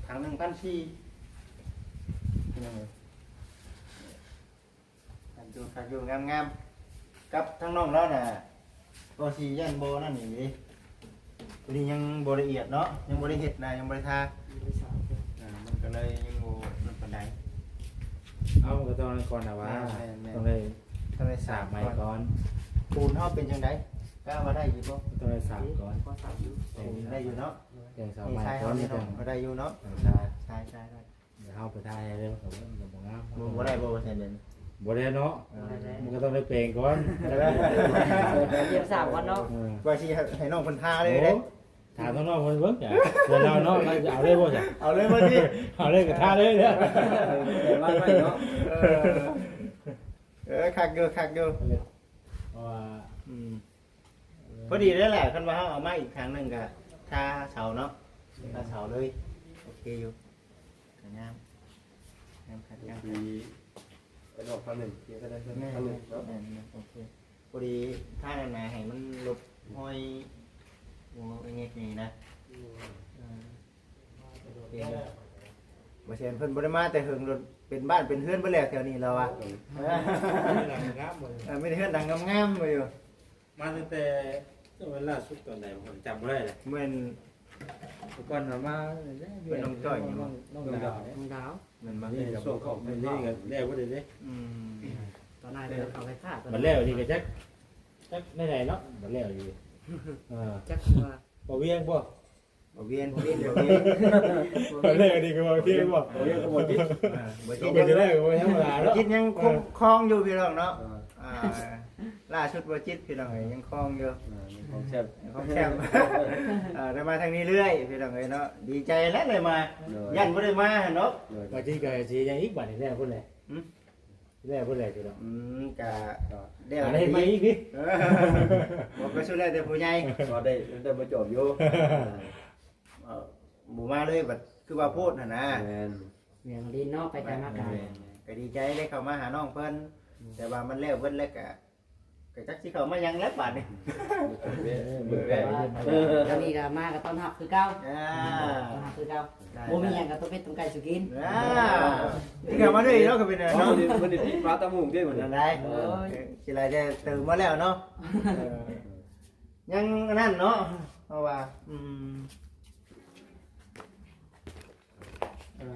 ຖັງໜຶ່ງພັນສີ່ ພີ່ນ້ອງເອີຍ. ຄັກຢູ່ ຄັກຢູ່ ງາມໆ ກັບທາງນ້ອງລາວນະ ກໍຊິຢ້ານບໍ່ນັ້ນອີກເດ້ ຕົວນີ້ຍັງບໍ່ລະອຽດເນາະ ຍັງບໍ່ໄດ້ເຮັດນະ ຍັງບໍ່ໄດ້ທາ ຍັງບໍ່ໄດ້ສາບ ອ່າ ມັນກໍເລີຍຍັງບໍ່ນັ້ນປານໃດ ເອົາ ມັນກໍຕ້ອງນັ້ນກ່ອນນະວ່າ ແມ່ນໆໆ ຕ້ອງໄດ້ ຕ້ອງໄດ້ສາບໃໝ່ກ່ອນ ສາບກ່ອນ ປູນເຮົາເປັນຈັ່ງໃດ ກະວ່າໄດ້ຢູ່ບໍ່ ຕ້ອງໄດ້ສາບກ່ອນ ພໍສາບຢູ່ ແຕ່ງ ໄດ້ຢູ່ເນາະ ແຕ່ງສາບໃໝ່ກ່ອນ ນີ້ຊາຍເຮົານີ້ເນາະ ກໍໄດ້ຢູ່ເນາະ ເອີ ຊາຍ ຊາຍ ຊາຍ ດຽວເຮົາໄປຖ່າຍໃຫ້ເດີ ກໍບໍ່ງາມ ບໍ່ ບໍ່ໄດ້ບໍ່ ບໍ່ແມ່ນເດ້ ບໍ່ໄດ້ເນາະ ບໍ່ໄດ້ເນາະ ເອີ ມັນກໍຕ້ອງໄດ້ແປງກ່ອນ ຕຽມສາບກ່ອນເນາະ ເອີ ວ່າຊິໃຫ້ ໃຫ້ນ້ອງເພິ່ນທາເລີຍເດ້ ໂອ້ ຖາມນ້ອງໆເພິ່ນເບິ່ງ ເອີ ລາວເນາະ ລາວຈະເອົາເລີຍບໍ່ຊະ ເອົາເລີຍບໍ່ຕິ ເອົາເລີຍກໍທາເລີຍເດີ ເອີ ເອີ ຄັກຢູ່ ຄັກຢູ່ ເພາະວ່າ ອືມ ພໍດີເລີຍແຫຼະ ຄັນວ່າເຮົາເອົາມາອີກທາງໜຶ່ງກໍທາເສົາເນາະ ອືມ ທາເສົາເລີຍ ໂອເຄຢູ່ ກໍງາມ ງາມຄັກ ງາມຄັກ ໄປນອກທາງໜຶ່ງ ເສຍໄປໄດ້ທາງໜຶ່ງເນາະ ແມ່ນໆ ໂອເຄ ພໍດີທາງນັ້ນນະ ໃຫ້ມັນລົບຮອຍ ໂອ້ ເງກນີ້ນະ ອືມ ເອີ ບໍ່ແຊນເພິ່ນບໍ່ໄດ້ມາແຕ່ເຫິງ ເປັນບ້ານເປັນເຮືອນເບິດແລ້ວແຖວນີ້ລາວວ່າ ເອີ ມີແຕ່ເຮືອນຫຼັງງາມໆຢູ່ ມາຕັ້ງແຕ່ເວລາສຸດຕອນໃດ ຂ້ອຍຈຳບໍ່ໄດ້ແຫຼະ ແມ່ນ ແຕ່ກ່ອນນະມາ ເປັນນ້ອງຈ້ອຍ ນ້ອງ ນ້ອງດາວ ນ້ອງດາວ ແມ່ນບໍ່ ນີ້ກໍຊ່ວງເຂົ້າໄປນີ້ກໍແລ້ວບໍ່ໄດ້ເດ້ ອືມ ຕອນນັ້ນເຂົາໄປຖ້າ ມັນແລ້ວນີ້ກໍຈັກ ຈັກແນວໃດເນາະ ມັນແລ້ວຢູ່ ເອີ ຈັກວ່າ ບໍ່ວຽງບໍ່ ບໍ່ວຽງ ບໍ່ວຽງ ບໍ່ວຽງ ຕອນແລກນີ້ກໍບໍ່ວຽງບໍ່ ບໍ່ວຽງກໍບໍ່ຈິດ ອ່າ ບໍ່ຈິດ ບໍ່ຈິດ ບໍ່ທຳມະດາເນາະ ບໍ່ຈິດຍັງຄົງ ເອີ ຄອງຢູ່ພີ່ນ້ອງເນາະ ເອີ ອ່າ ລ່າສຸດບໍ່ຈິດພີ່ນ້ອງເອີຍ ຍັງຄອງຢູ່ ອ່າ ຍັງຄອງແຊມ ຍັງຄອງແຊມ ອ່າ ໄດ້ມາທາງນີ້ເລື້ອຍພີ່ນ້ອງເອີຍເນາະ ດີໃຈແລ້ວໄດ້ມາ ໂດຍ ຢ້ານບໍ່ໄດ້ມາຫັ້ນເນາະ ໂດຍ ບໍ່ຈິດກໍຊິຍັງອີກບາດນີ້ແລ້ວພຸ້ນແຫຼະ ຫື ແລ້ວບໍ່ແລ້ວຢູ່ດອກ ອືມ ກະ ກະ ແລ້ວ ອັນນີ້ມາອີກນີ້ ເອີ ບໍ່ ກໍສຸດແລ້ວແຕ່ຜູ້ໃຫຍ່ ກໍໄດ້ ໄດ້ມາຈອບຢູ່ ເອີ ບໍ່ມາເລີຍ ບັດຄືວ່າໂພດຫັ້ນນະ ແມ່ນ ວຽງລິນເນາະ ໄປໄກມາໄກ ແມ່ນ ກໍດີໃຈໄດ້ເຂົ້າມາຫານ້ອງເພິ່ນ ອືມ ແຕ່ວ່າມັນແລ້ວເບິດແລ້ວກະ ກໍຈັກຊິເຂົ້າມາຫຍັງແລ້ວບາດນີ້ ເອີ ອັນນີ້ກໍມາກໍຕ້ອນຮັບຄືເກົ່າ ອ່າ ຕ້ອນຮັບຄືເກົ່າ ໄດ້ ບໍ່ມີຫຍັງກໍຕົ້ມເປັດຕົ້ມໄກ່ສູ່ກິນ ອ່າ ນີ້ກໍມາເລື້ອຍເນາະ ກໍເປັນແນວນັ້ນເນາະ ມື້ນີ້ ມື້ນີ້ປີ້ງປາຕຳບັກຫຸ່ງເດ້ມື້ນີ້ ໄດ້ ເອີ ຊິໄດ້ເຕີມມາແລ້ວເນາະ ເອີ ຍັງອັນນັ້ນເນາະ ເພາະວ່າ ອືມ ເອີ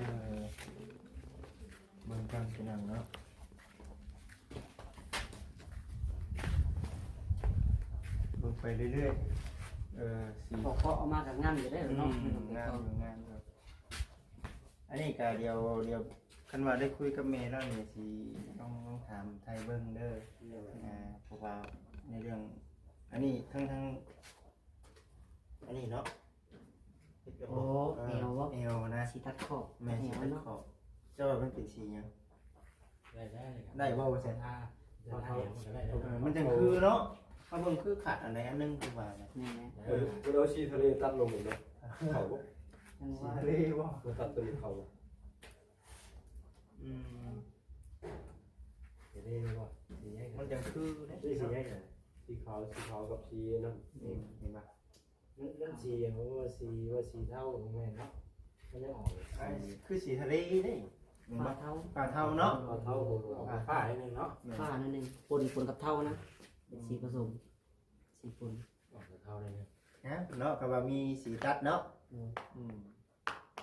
ເບິ່ງກັນພີ່ນ້ອງເນາະ ເບິ່ງໄປເລື້ອຍໆ ເອີ ສີ ເຄາະເອົາມາກໍງາມຢູ່ເດ້ເນາະ ອືມ ງາມຢູ່ ງາມຢູ່ ອັນນີ້ກໍດຽວ ດຽວ ຄັນວ່າໄດ້ຄຸຍກັບແມ່ແລ້ວນີ້ ຊິລອງ ລອງຖາມໄຖ່ເບິ່ງເດີ ອ່າ ເພາະວ່າໃນເລື່ອງ ອັນນີ້ທັງ ທັງ ອັນນີ້ເນາະ ໂອ້ ແອວບໍ່ ແອວນະ ຊິຕັດຂອບ ແມ່ນ ຊິຕັດຂອບ ເຈົ້າວ່າມັນເປັນສີຫຍັງ ໄດ້ ໄດ້ ໄດ້ບໍ່ວ່າຊັ້ນ ທາ ທາ ເອີ ມັນຈັ່ງຄືເນາະ ເຮົາເບິ່ງຄືຂາດອັນໃດອັນໜຶ່ງຄືວ່ານະ ແມ່ນ ເອີ ເພິ່ນເອົາສີທະເລຕັດລົງເນາະ ເຂົ້າບໍ່ ສີທະເລບໍ່ ເພິ່ນຕັດຕົວນີ້ເຂົ້າບໍ່ ອືມ ທະເລບໍ່ ສີຫຍັງ ມັນຈັ່ງຄືເດ້ ສີຫຍັງ ສີຂາວ ສີຂາວກັບສີນັ້ນ ອືມ ເຫັນບໍ່ ມັນ ມັນສີຫຍັງ ວ່າສີ ວ່າສີເທົາບໍ່ແມ່ນເນາະ ມັນຍັງອອກ ອ່າ ສີ ຄືສີທະເລເດ້ ເຫັນບໍ່ ຟ້າເທົາ ຟ້າເທົາເນາະ ຟ້າເທົາ ອອກຟ້າໜ້ອຍໜຶ່ງເນາະ ແມ່ນ ຟ້າໜ້ອຍໜຶ່ງ ປົນ ປົນກັບເທົານະ ເປັນສີ ອືມ ປະສົມ ສີປົນ ອອກເທົາໜ້ອຍໜຶ່ງ ຮະ ເນາະ ກໍວ່າມີສີຕັດເນາະ ອືມ ອືມ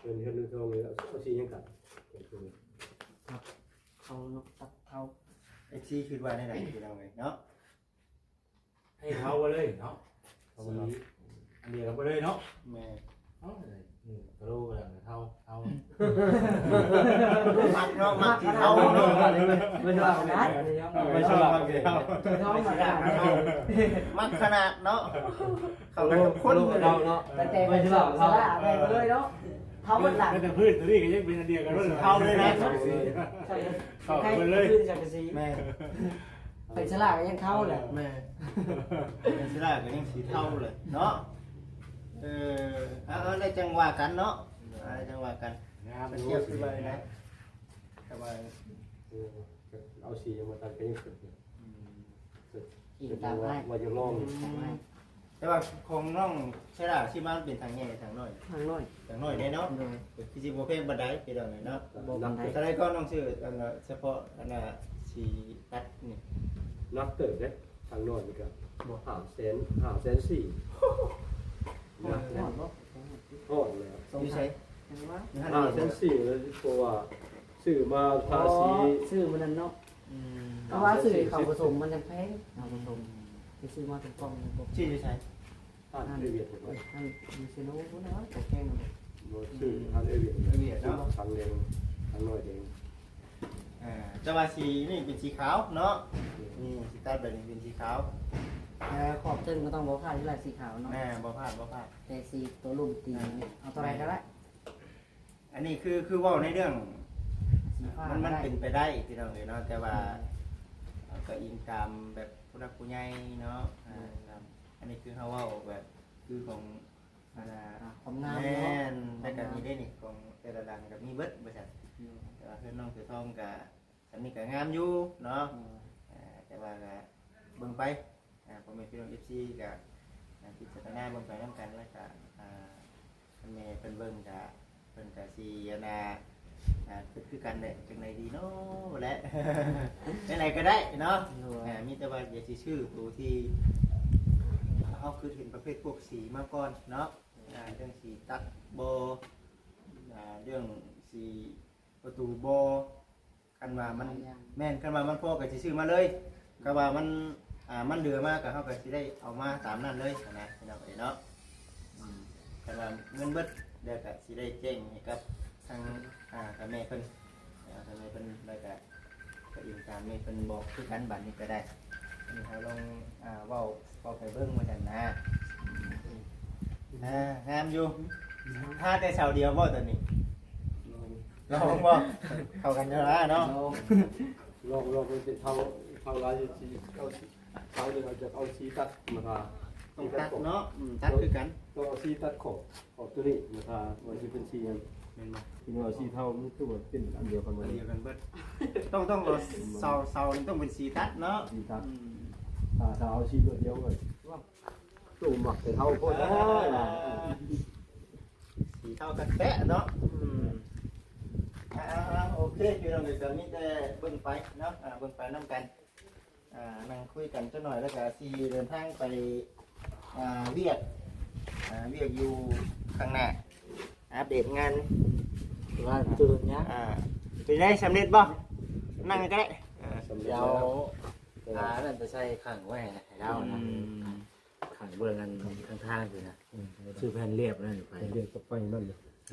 ເປັນເຮືອນເປັນຊ່ອງເລີຍ ເອົາ ເອົາສີຫຍັງກັນ ຕັດເທົາເນາະ ຕັດເທົາ ເອັຟຊີ ຄິດວ່າແນວໃດພີ່ນ້ອງເອີຍເນາະ ໃຫ້ເທົາໄປເລີຍເນາະ ເອົາ ສີ ອັນດຽວກັນໄປເລີຍເນາະ ແມ່ນ ເອົາ ອືມ ກະໂລກະເທົາ ເທົາ ມັກເນາະ ມັກສີເທົາເນາະ ມັກຂະໜາດ ມັກຂະໜາດເນາະ ເຂົາກໍຄົນເນາະ ຕັ້ງແຕ່ໄປສະຫຼາໄປເລີຍເນາະ ເທົາໝົດລະ ແຕ່ພື້ນຕົວນີ້ກໍຍັງເປັນອັນດຽວກັນເລີຍ ເທົາເລີຍນະ ເຂົ້າໄປເລີຍ ພື້ນສັງກະສີ ແມ່ນ ໄປສະຫຼາກໍຍັງເທົາແຫຼະ ແມ່ນ ໄປສະຫຼາກໍຍັງສີເທົາເລີຍເນາະ ເອີ ເອົາ ເອົາ ແລ້ວຈັ່ງວ່າກັນເນາະ ເອົາ ແລ້ວຈັ່ງວ່າກັນ ງາມ ມັນ ຢູ່ ຈຽບຄືວ່າໄດ້ ວ່າ ເອີ ເອົາສີຫຍັງມາຕັດກໍຍັງຂຶ້ນຢູ່ ອືມ ອີງຕາມໃຫ້ ວ່າຢາກລອງ ຕາມໃຫ້ ແຕ່ວ່າຂອງນ້ອງເຊລາຊິມາເປັນຖັງໃຫຍ່ ຖັງນ້ອຍ ຖັງນ້ອຍ ຖັງນ້ອຍແດ່ເນາະ ໂດຍ ກໍຄືຊິບໍ່ແພງປານໃດ ພີ່ນ້ອງເອີຍເນາະ ບໍ່ປານໃດ ເທົ່າໃດກໍນ້ອງຊື້ອັນ ສະເພາະອັນນ່າສີຕັດນີ້ ໜັກເຕີບເດ້ ທາງນ້ອຍນີ້ກໍ ບໍ່ ຫ້າແສນ ຫ້າແສນສີ່ ຮອດບໍ່? ຮອດແລ້ວ ຢູ່ໃສ? ຫ້າແສນສີ່ ເພາະວ່າຊື້ມາທາສີ ຊື້ມື້ນັ້ນເນາະ ອືມ ເພາະວ່າຊື້ເຂົ້າປະສົມມັນຍັງແພງ ເຂົ້າປະສົມ ໄປຊື້ມາເປັນກ່ອງຍັງບໍ່ ຊື້ຢູ່ໃສ? ຮ້ານເອເວຍດ ຮ້ານຢູ່ເຊໂນພຸ້ນນະ ບໍ່ແພງນະ ບໍ່ ຊື້ຮ້ານເອເວຍດ ເອເວຍດເນາະ ທັງແດງ ທັງນ້ອຍແດງ ອ່າ ແຕ່ວ່າສີນີ້ເປັນສີຂາວເນາະ ອືມ ນີ້ຊິຕັດແບບນີ້ເປັນສີຂາວ ເອີ ຂອບເທິງກໍຕ້ອງບໍ່ພາດຢູ່ແລ້ວ ສີຂາວເນາະ ແມ່ນ ບໍ່ພາດ ບໍ່ພາດ ແຕ່ສີຕົວລຸ່ມຕີນ ອ່າ ເອົາຕົວໃດກໍໄດ້ ອັນນີ້ຄື ຄືເວົ້າໃນເລື່ອງ ສີຟ້າ ມັນ ມັນ ກໍໄດ້ ເປັນໄປໄດ້ ພີ່ນ້ອງເອີຍເນາະ ແຕ່ວ່າ ອືມ ເຮົາກໍອີງຕາມແບບຜູ້ຫຼັກຜູ້ໃຫຍ່ເນາະ ອືມ ອ່າ ຕາມ ອັນນີ້ຄືເຮົາເວົ້າແບບ ຄືຂອງ ອ່າ ອ່າ ຄວາມງາມເນາະ ແມ່ນ ແລ້ວກໍມີເດ້ນີ້ ຂອງແຕ່ລະຫຼັງກໍມີເບິດວ່າຊັ້ນ ອືມ ແຕ່ວ່າເຮືອນນ້ອງເສືອທອງກໍ ອັນນີ້ກໍງາມຢູ່ເນາະ ອືມ ເອີ ແຕ່ວ່າກໍເບິ່ງໄປ ອ່າ ພໍ່ແມ່ພີ່ນ້ອງເອັຟຊີກໍ ອ່າ ພິຈາລະນາເບິ່ງໄປນຳກັນ ແລ້ວກໍ ອ່າ ຄັນແມ່ເພິ່ນເບິ່ງກໍ ເພິ່ນກໍຊິ ອັນນ່າ ອ່າ ຄິດຄືກັນແຫຼະ ຈັ່ງໃດດີເນາະ ແຫຼະ ຈັ່ງໃດກໍໄດ້ເນາະ ໂດຍ ອ່າ ມີແຕ່ວ່າຢາກຊິຊື້ໂຕທີ່ເຮົາຄິດເຫັນປະເພດພວກສີມາກ່ອນເນາະ ອ່າ ເລື່ອງສີຕັດບໍ່ ອ່າ ເລື່ອງສີປະຕູບໍ່ ຄັນວ່າມັນ ຫຼາຍຢ່າງ ແມ່ນ ຄັນວ່າມັນພໍກໍຊິຊື້ມາເລີຍ ຄັນວ່າມັນ ອ່າ ມັນເຫຼືອມາກໍເຮົາກໍຊິໄດ້ເອົາມາຕາມນັ້ນເລີຍຫັ້ນນະ ພີ່ນ້ອງເອີຍເນາະ ອືມ ຄັນວ່າເງິນເບິດແລ້ວກໍຊິໄດ້ແຈ້ງໃຫ້ກັບທາງ ອ່າ ທາງແມ່ເພິ່ນ ອ່າ ທາງແມ່ເພິ່ນ ແລ້ວກໍ ກໍອີງຕາມແມ່ເພິ່ນບອກຄືກັນ ບັດນີ້ກໍໄດ້ ອັນນີ້ເຮົາລອງ ອ່າ ເວົ້າ ເວົ້າໄປເບິ່ງວ່າຊັ້ນນະ ອ່າ ງາມຢູ່ ທາແຕ່ເສົາດຽວບໍ່ຕອນນີ້? ລອງ ລອງບໍ່? ເຂົ້າກັນຢູ່ນະເນາະ ລອງ ລອງ ລອງເປັນເສົາ ເສົາລາຍ ເສົາ ເສົານີ້ເຮົາຈະເອົາສີຕັດມາທາ ຕ້ອງຕັດເນາະ ອືມ ຕັດຄືກັນ ຕ້ອງເອົາສີຕັດຂອບ ຂອບຕົວນີ້ມາທາ ວ່າຊິເປັນສີຫຍັງ ແມ່ນບໍ່? ຄືວ່າສີເທົາມັນຄືວ່າເປັນອັນດຽວກັນໝົດ ອັນດຽວກັນເບິດ ຕ້ອງ ຕ້ອງເອົາເສົາ ເສົານີ້ຕ້ອງເປັນສີຕັດເນາະ ສີຕັດ ອືມ ຖ້າ ຖ້າເອົາສີຕົວດຽວກໍ ໂຕມັກແຕ່ເທົາໂພດ ອ່າ ສີເທົາກັນແຕະເນາະ ອືມ ອ່າ ໂອເຄ ພີ່ນ້ອງເອີຍ ກໍມີແຕ່ເບິ່ງໄປເນາະ ອ່າ ເບິ່ງໄປນຳກັນ ອ່າ ນັ່ງຄຸຍກັນຈັກໜ້ອຍ ແລ້ວກໍຊິເດີນທາງໄປ ອ່າ ວຽກ ອ່າ ວຽກຢູ່ຂ້າງໜ້າ ອັບເດດງານ ວ່າຈຸດຍາ ອ່າ ເປັນໄງ ສຳເລັດບໍ່? ນັ່ງກໍໄດ້ ອ່າ ສຳເລັດແລ້ວ ດຽວ ອ່າ ອັນນັ້ນໄປໃສ່ຂັງໄວ້ໃຫ້ລາວນະ ອືມ ຂັງເບື້ອງອັນຂ້າງທາງພຸ້ນນະ ອືມ ຊື້ແຜ່ນລຽບນັ້ນໄປ ແຜ່ນລຽບກັບໄມ້ນັ້ນ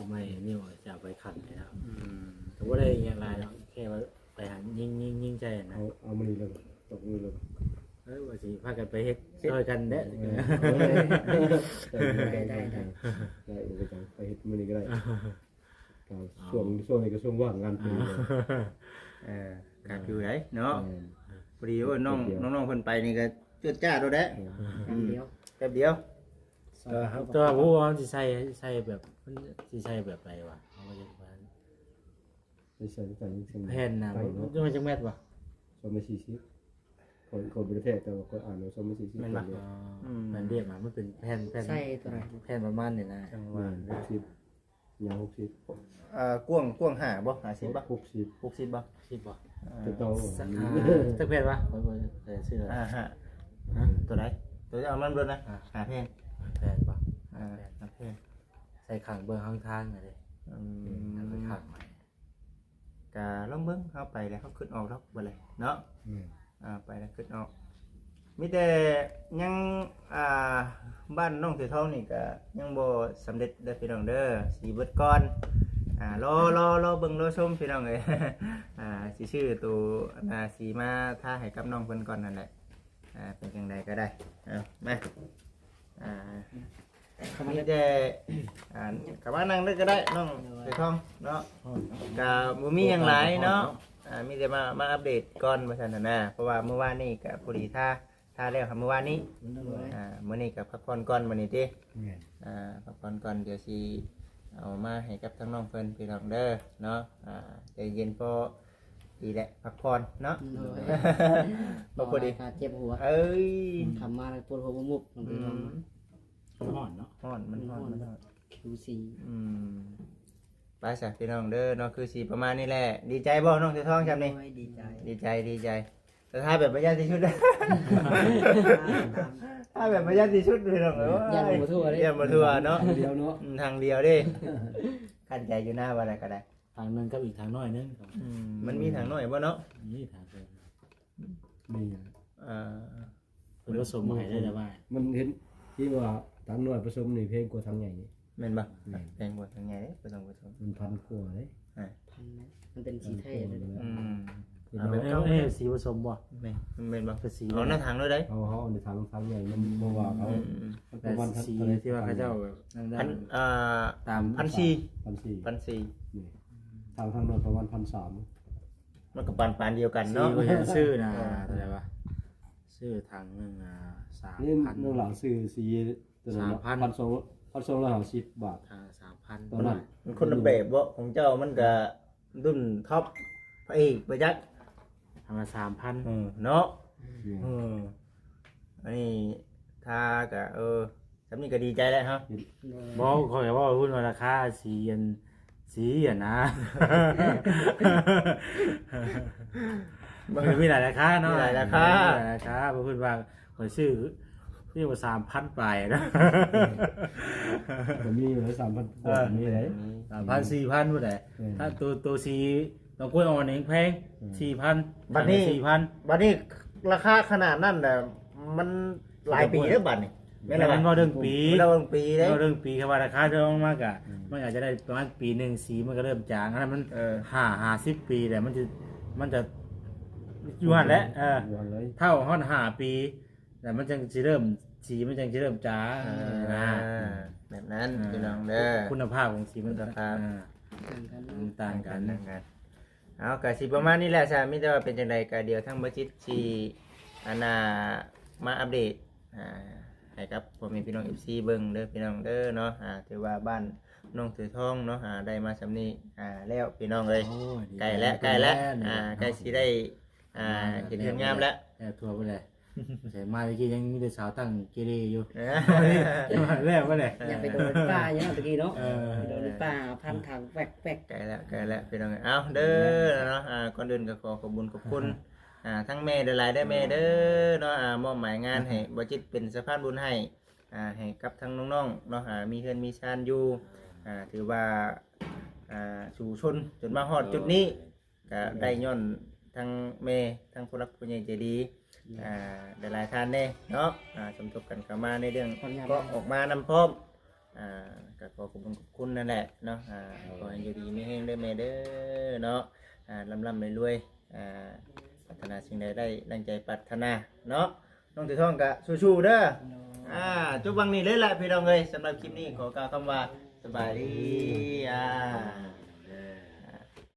ໄມ້ນີ້ວ່າຈະເອົາໄປຂັງໃຫ້ລາວ ອືມ ກໍບໍ່ໄດ້ຫຍັງຫຼາຍດອກ ແຄ່ວ່າໄປຫາຍິງ ຍິງ ຍິງໃສ່ນະ ເອົາ ເອົາມື້ນີ້ເລີຍ ຕົກມື້ເລີຍ ເອີ ວ່າຊິພາກັນໄປເຮັດຊ່ອຍກັນເດ້ ເອີ ໄດ້ ໄດ້ ໄດ້ ໄດ້ ໄດ້ ໄປເຮັດມື້ນີ້ກໍໄດ້ ຊ່ວງ ຊ່ວງນີ້ກໍຊ່ວງວ່າງງານປີ ເອີ ຄັກຢູ່ໃດເນາະ ແມ່ນ ພໍດີ ໂອ້ຍ ນ້ອງ ນ້ອງໆເພິ່ນໄປນີ້ກໍຈວດຈ້າດໂລດແຫຼະ ອືມ ແປັບດຽວ ແປັບດຽວ ແຕ່ວ່າບໍ່ຮູ້ວ່າມັນຊິໃສ່ ໃສ່ແບບ ມັນຊິໃສ່ແບບໃດວະ ເຮົາກໍຢາກວ່າ ໃສ່ ໃສ່ ໃສ່ ແຜ່ນນະ ໄປເນາະ ມັນ ມັນຈັກແມັດວະ? ສອງແມັດສີ່ສິບ ຂ້ອຍ ຂ້ອຍບໍ່ໄດ້ແທກ ແຕ່ວ່າຂ້ອຍອ່ານວ່າສອງແມັດສີ່ສິບ ແມ່ນບໍ່? ແຜ່ນລຽບ ອືມ ແຜ່ນລຽບນະ ມັນເປັນແຜ່ນ ແຜ່ນ ໃສ່ຕົວໃດ? ແຜ່ນປະມານນີ້ນະ ຈັ່ງວ່າ ອືມ ຫົກສິບ ຍາວຫົກສິບ ເອີ ກວ້າງ ກວ້າງຫ້າບໍ່? ຫ້າສິບບໍ່? ຫົກສິບ ຫົກສິບບໍ່? ສິບບໍ່? ເອີ ຈະຕ້ອງ ຈັກແຜ່ນວະ? ຂ້ອຍບໍ່ໄດ້ຊື້ ອ່າ ຫ້າ ຮະ? ຕົວໃດ? ຕົວທີ່ເອົາມາເບິ່ງນະ ອ່າ ຫ້າແຜ່ນ ແຜ່ນບໍ່? ອ່າ ຫ້າແຜ່ນ ໃສ່ຂັງເບື້ອງຂ້າງທາງນະເດ້ ອືມ ໃສ່ຂັງໄວ້ ກະລອງເບິ່ງ ເຮົາໄປແລ້ວເຮົາຄິດອອກດອກ ບັດນີ້ເນາະ ແມ່ນ ອ່າ ໄປແລ້ວຄິດອອກ ມີແຕ່ຍັງ ອ່າ ບ້ານນ້ອງເສືອທອງນີ້ກະຍັງບໍ່ສຳເລັດເດີພີ່ນ້ອງເດີ ຊິເບິດກ່ອນ ອ່າ ລໍ ລໍ ລໍເບິ່ງລໍຊົມພີ່ນ້ອງເອີຍ ອ່າ ຊິຊື້ໂຕ ອ່າ ສີມາທາໃຫ້ກັບນ້ອງເພິ່ນກ່ອນຫັ້ນແຫຼະ ອ່າ ເປັນຈັ່ງໃດກໍໄດ້ ເອົາ ມາ ອ່າ ມີແຕ່ ອ່າ ເຂົ້າມານັ່ງເລີຍກໍໄດ້ ນ້ອງເສືອທອງເນາະ ກໍບໍ່ມີຫຍັງຫຼາຍເນາະ ອ່າ ມີແຕ່ມາ ມາອັບເດດກ່ອນວ່າຊັ້ນນະ ເພາະວ່າມື້ວານນີ້ກໍພໍດີທາ ທາແລ້ວຫາມື້ວານນີ້ ມື້ວານນີ້ ອ່າ ມື້ນີ້ກໍພັກຜ່ອນກ່ອນ ມື້ນີ້ຕິ ແມ່ນ ອ່າ ພັກຜ່ອນກ່ອນ ດຽວຊິເອົາມາໃຫ້ກັບທາງນ້ອງເພິ່ນ ພີ່ນ້ອງເດີເນາະ ອ່າ ໃຈເຢັນ ພໍ ດີແຫຼະ ພັກຜ່ອນເນາະ ໂດຍ ບໍ່ພໍດີ ເວົ້າຫຼາຍກໍເຈັບຫົວ ເອີຍ ອືມ ຄຳມາແລ້ວປວດຫົວບໍ່ມຸບ ອືມ ມັນຮ້ອນເນາະ ຮ້ອນ ມັນຮ້ອນ ມັນຮ້ອນ ມັນຮ້ອນ ຄິວສີ່ ອືມ ໄປຊະພີ່ນ້ອງເດີເນາະ ຄືຊິປະມານນີ້ແຫຼະ ດີໃຈບໍ່ນ້ອງເສືອທອງຊ່ຳນີ້? ໂອ້ຍ ດີໃຈ ດີໃຈ ດີໃຈ ແຕ່ຖ້າແບບບໍ່ຢ້ານທີ່ສຸດ ຖ້າແບບບໍ່ຢ້ານທີ່ສຸດພີ່ນ້ອງເອີຍ ຢ້ານບໍ່ທົ່ວເດ້ ຢ້ານບໍ່ທົ່ວເນາະ ທາງດຽວເນາະ ອືມ ທາງດຽວເດ້ ຄັນໃຈຢູ່ນະວ່າໄດ້ກໍໄດ້ ທາງໜຶ່ງກັບອີກທາງນ້ອຍໜຶ່ງ ອືມ ມັນມີທາງນ້ອຍບໍ່ເນາະ? ມີທາງນ້ອຍ ມີ ເອີ ເພິ່ນປະສົມໃຫ້ໄດ້ແລ້ວວ່າ ມັນເຫັນທີ່ວ່າທາງນ້ອຍປະສົມນີ້ແພງກວ່າທາງໃຫຍ່ນີ້ ແມ່ນບໍ່? ແມ່ນ ແພງກວ່າທາງໃຫຍ່ເດ້ ປະສົມ ປະສົມ ມັນພັນກວ່າເດ້ ຮະ ພັນນະ ມັນເປັນສີໄທເດ້ ອືມ ເປັນ ເອົາແບບ ເອົາ ເອົາ ເອົາສີປະສົມບໍ່? ແມ່ນ ແມ່ນບໍ່? ເປັນສີ ເອົາໃນຖັງເລີຍໄດ໋ ເອົາ ເອົາໃນຖັງ ຖັງໃຫຍ່ ມັນບໍ່ວ່າເຂົາ ອືມ ມັນປະມານ ແຕ່ສີທີ່ວ່າເຂົາເຈົ້າແບບນັ້ນ ພັນ ອ່າ ຕາມ ພັນສີ່ ພັນສີ່ ພັນສີ່ ນີ້ ທາງ ທາງໂນ້ນປະມານພັນສາມ ມັນກໍປານໆດຽວກັນເນາະ ສີ່ກໍຍັງຊື້ນະ ອ່າ ເທົ່າໃດວະ ຊື້ຖັງໜຶ່ງ ອ່າ ສາມພັນ ນີ້ນ້ອງຫຼານຊື້ສີຕົວນັ້ນເນາະ ສາມພັນ ພັນສອງ ພັນສອງຮ້ອຍຫ້າສິບບາດ ອ່າ ສາມພັນ ຕົວນັ້ນ ມັນຄົນລະແບບເບາະ ຂອງເຈົ້າມັນກະລຸ້ນທັອບພະເອກປະຈັກ ທຳລະສາມພັນ ເອີ ເນາະ ອືມ ເອີ ອັນນີ້ຖ້າກະ ເອີ ຊ່ຳນີ້ກໍດີໃຈແລ້ວເນາະ ບໍ່ ຂ້ອຍເວົ້າເພິ່ນວ່າລາຄາສີອັນ ສີອັນນະ ມັນກໍມີຫຼາຍລາຄາເນາະ ມີຫຼາຍລາຄາ ມີຫຼາຍລາຄາ ເພິ່ນວ່າຂ້ອຍຊື້ ຊື້ວ່າສາມພັນປາຍນະ ກໍມີຢູ່ແລ້ວ ສາມພັນ ເອີ ກໍມີໄດ໋ ສາມພັນ ສີ່ພັນພຸ້ນແຫຼະ ອືມ ຖ້າໂຕ ໂຕສີ ດອກກ້ວຍອ່ອນນີ້ແພງ ອືມ ສີ່ພັນ ບັດນີ້ ສີ່ພັນ ບັດນີ້ລາຄາຂະໜາດນັ້ນນະ ມັນຫຼາຍປີແລ້ວບັດນີ້ ແມ່ນລະ ແມ່ນ ເວົ້າເລື່ອງປີ ເວົ້າເລື່ອງປີເດ້ ເວົ້າເລື່ອງປີ ຄັນວ່າລາຄາເດີມມາກະ ອືມ ມັນອາດຈະໄດ້ປະມານປີໜຶ່ງ ສີມັນກໍເລີ່ມຈາງ ອັນນັ້ນມັນ ເອີ ຫ້າ ຫ້າສິບປີແລ້ວ ມັນຈະ ມັນຈະຢູ່ຫັ້ນແຫຼະ ເອີ ຢູ່ຫັ້ນເລີຍ ເທົ່າຮອດຫ້າປີ ແລ້ວມັນຈັ່ງຊິເລີ່ມ ສີມັນຈັ່ງຊິເລີ່ມຈາງ ເອີ ນະ ແບບນັ້ນ ເອີ ພີ່ນ້ອງເດີ ຄຸນນະພາບຂອງສີມັນ ຄຸນນະພາບ ເອີ ຕ່າງກັນ ຕ່າງກັນ ຕ່າງກັນ ເອົາ ກະຊິປະມານນີ້ແຫຼະຊະ ມີແຕ່ວ່າເປັນຈັ່ງໃດກະດຽວທາງບໍ່ຈິດຊິ ອັນນ່າ ມາອັບເດດ ອ່າ ໃຫ້ກັບພໍ່ແມ່ພີ່ນ້ອງເອັຟຊີເບິ່ງເດີພີ່ນ້ອງເດີເນາະ ອ່າ ຖືວ່າບ້ານນ້ອງເສືອທອງເນາະ ອ່າ ໄດ້ມາຊ່ຳນີ້ ອ່າ ແລ້ວພີ່ນ້ອງເອີຍ ໂອ້ຍ ໃກ້ແລ້ວ ໃກ້ແລ້ວ ອ່າ ໃກ້ຊິໄດ້ ອ່າ ເຫັນເຮືອນງາມແລ້ວ ແລ້ວທົ່ວໄປແລ້ວ ແຕ່ມາແຕ່ກີ້ຍັງມີແຕ່ສາວຕັ້ງເກເລຢູ່ ເອີ ແລ້ວບໍ່ແຫຼະ ຢ່າໄປໂດນປ່າຫຍັງເນາະ ແຕ່ກີ້ເນາະ ເອີ ໄປໂດນປ່າພັນຖັງແປກໆ ໃກ້ແລ້ວ ໃກ້ແລ້ວພີ່ນ້ອງເອີຍ ເອົາເດີເນາະ ອ່າ ກ່ອນອື່ນກໍຂໍຂອບບຸນຂອບຄຸນ ອ່າ ທັງແມ່ຫຼາຍໆເດີແມ່ເດີເນາະ ອ່າ ມອບໝາຍງານໃຫ້ ອືມ ບໍ່ຈິດເປັນສະພານບຸນໃຫ້ ອ່າ ໃຫ້ກັບທັງນ້ອງໆເນາະ ອ່າ ມີເຮືອນມີຊານຢູ່ ອ່າ ຖືວ່າ ອ່າ ສູ້ຊົນຈົນມາຮອດຈຸດນີ້ ໂດຍ ກໍໄດ້ຍ້ອນທັງແມ່ ທັງຜູ້ຫຼັກຜູ້ໃຫຍ່ໃຈດີ ໂດຍ ອ່າ ຫຼາຍໆທ່ານແດ່ເນາະ ອ່າ ສົມທົບກັນເຂົ້າມາໃນເລື່ອງ ເກາະອອກມານຳພ້ອມ ອ່າ ກໍຂໍຂອບຄຸນຂອບຄຸນນັ້ນແຫຼະເນາະ ອ່າ ໂດຍ ຂໍໃຫ້ຢູ່ດີມີແຮງເດີແມ່ເດີເນາະ ອ່າ ລ່ຳໆລວຍໆ ອ່າ ປາດຖະໜາສິ່ງໃດໄດ້ດັ່ງໃຈປາດຖະໜາເນາະ ນ້ອງເສືອທອງກະສູ້ໆເດີ ໂດຍ ອ່າ ຈົບຫວ່າງນີ້ເລີຍລະພີ່ນ້ອງເອີຍ ສຳລັບຄລິບນີ້ຂໍກ່າວຄຳວ່າສະບາຍດີ ອ່າ.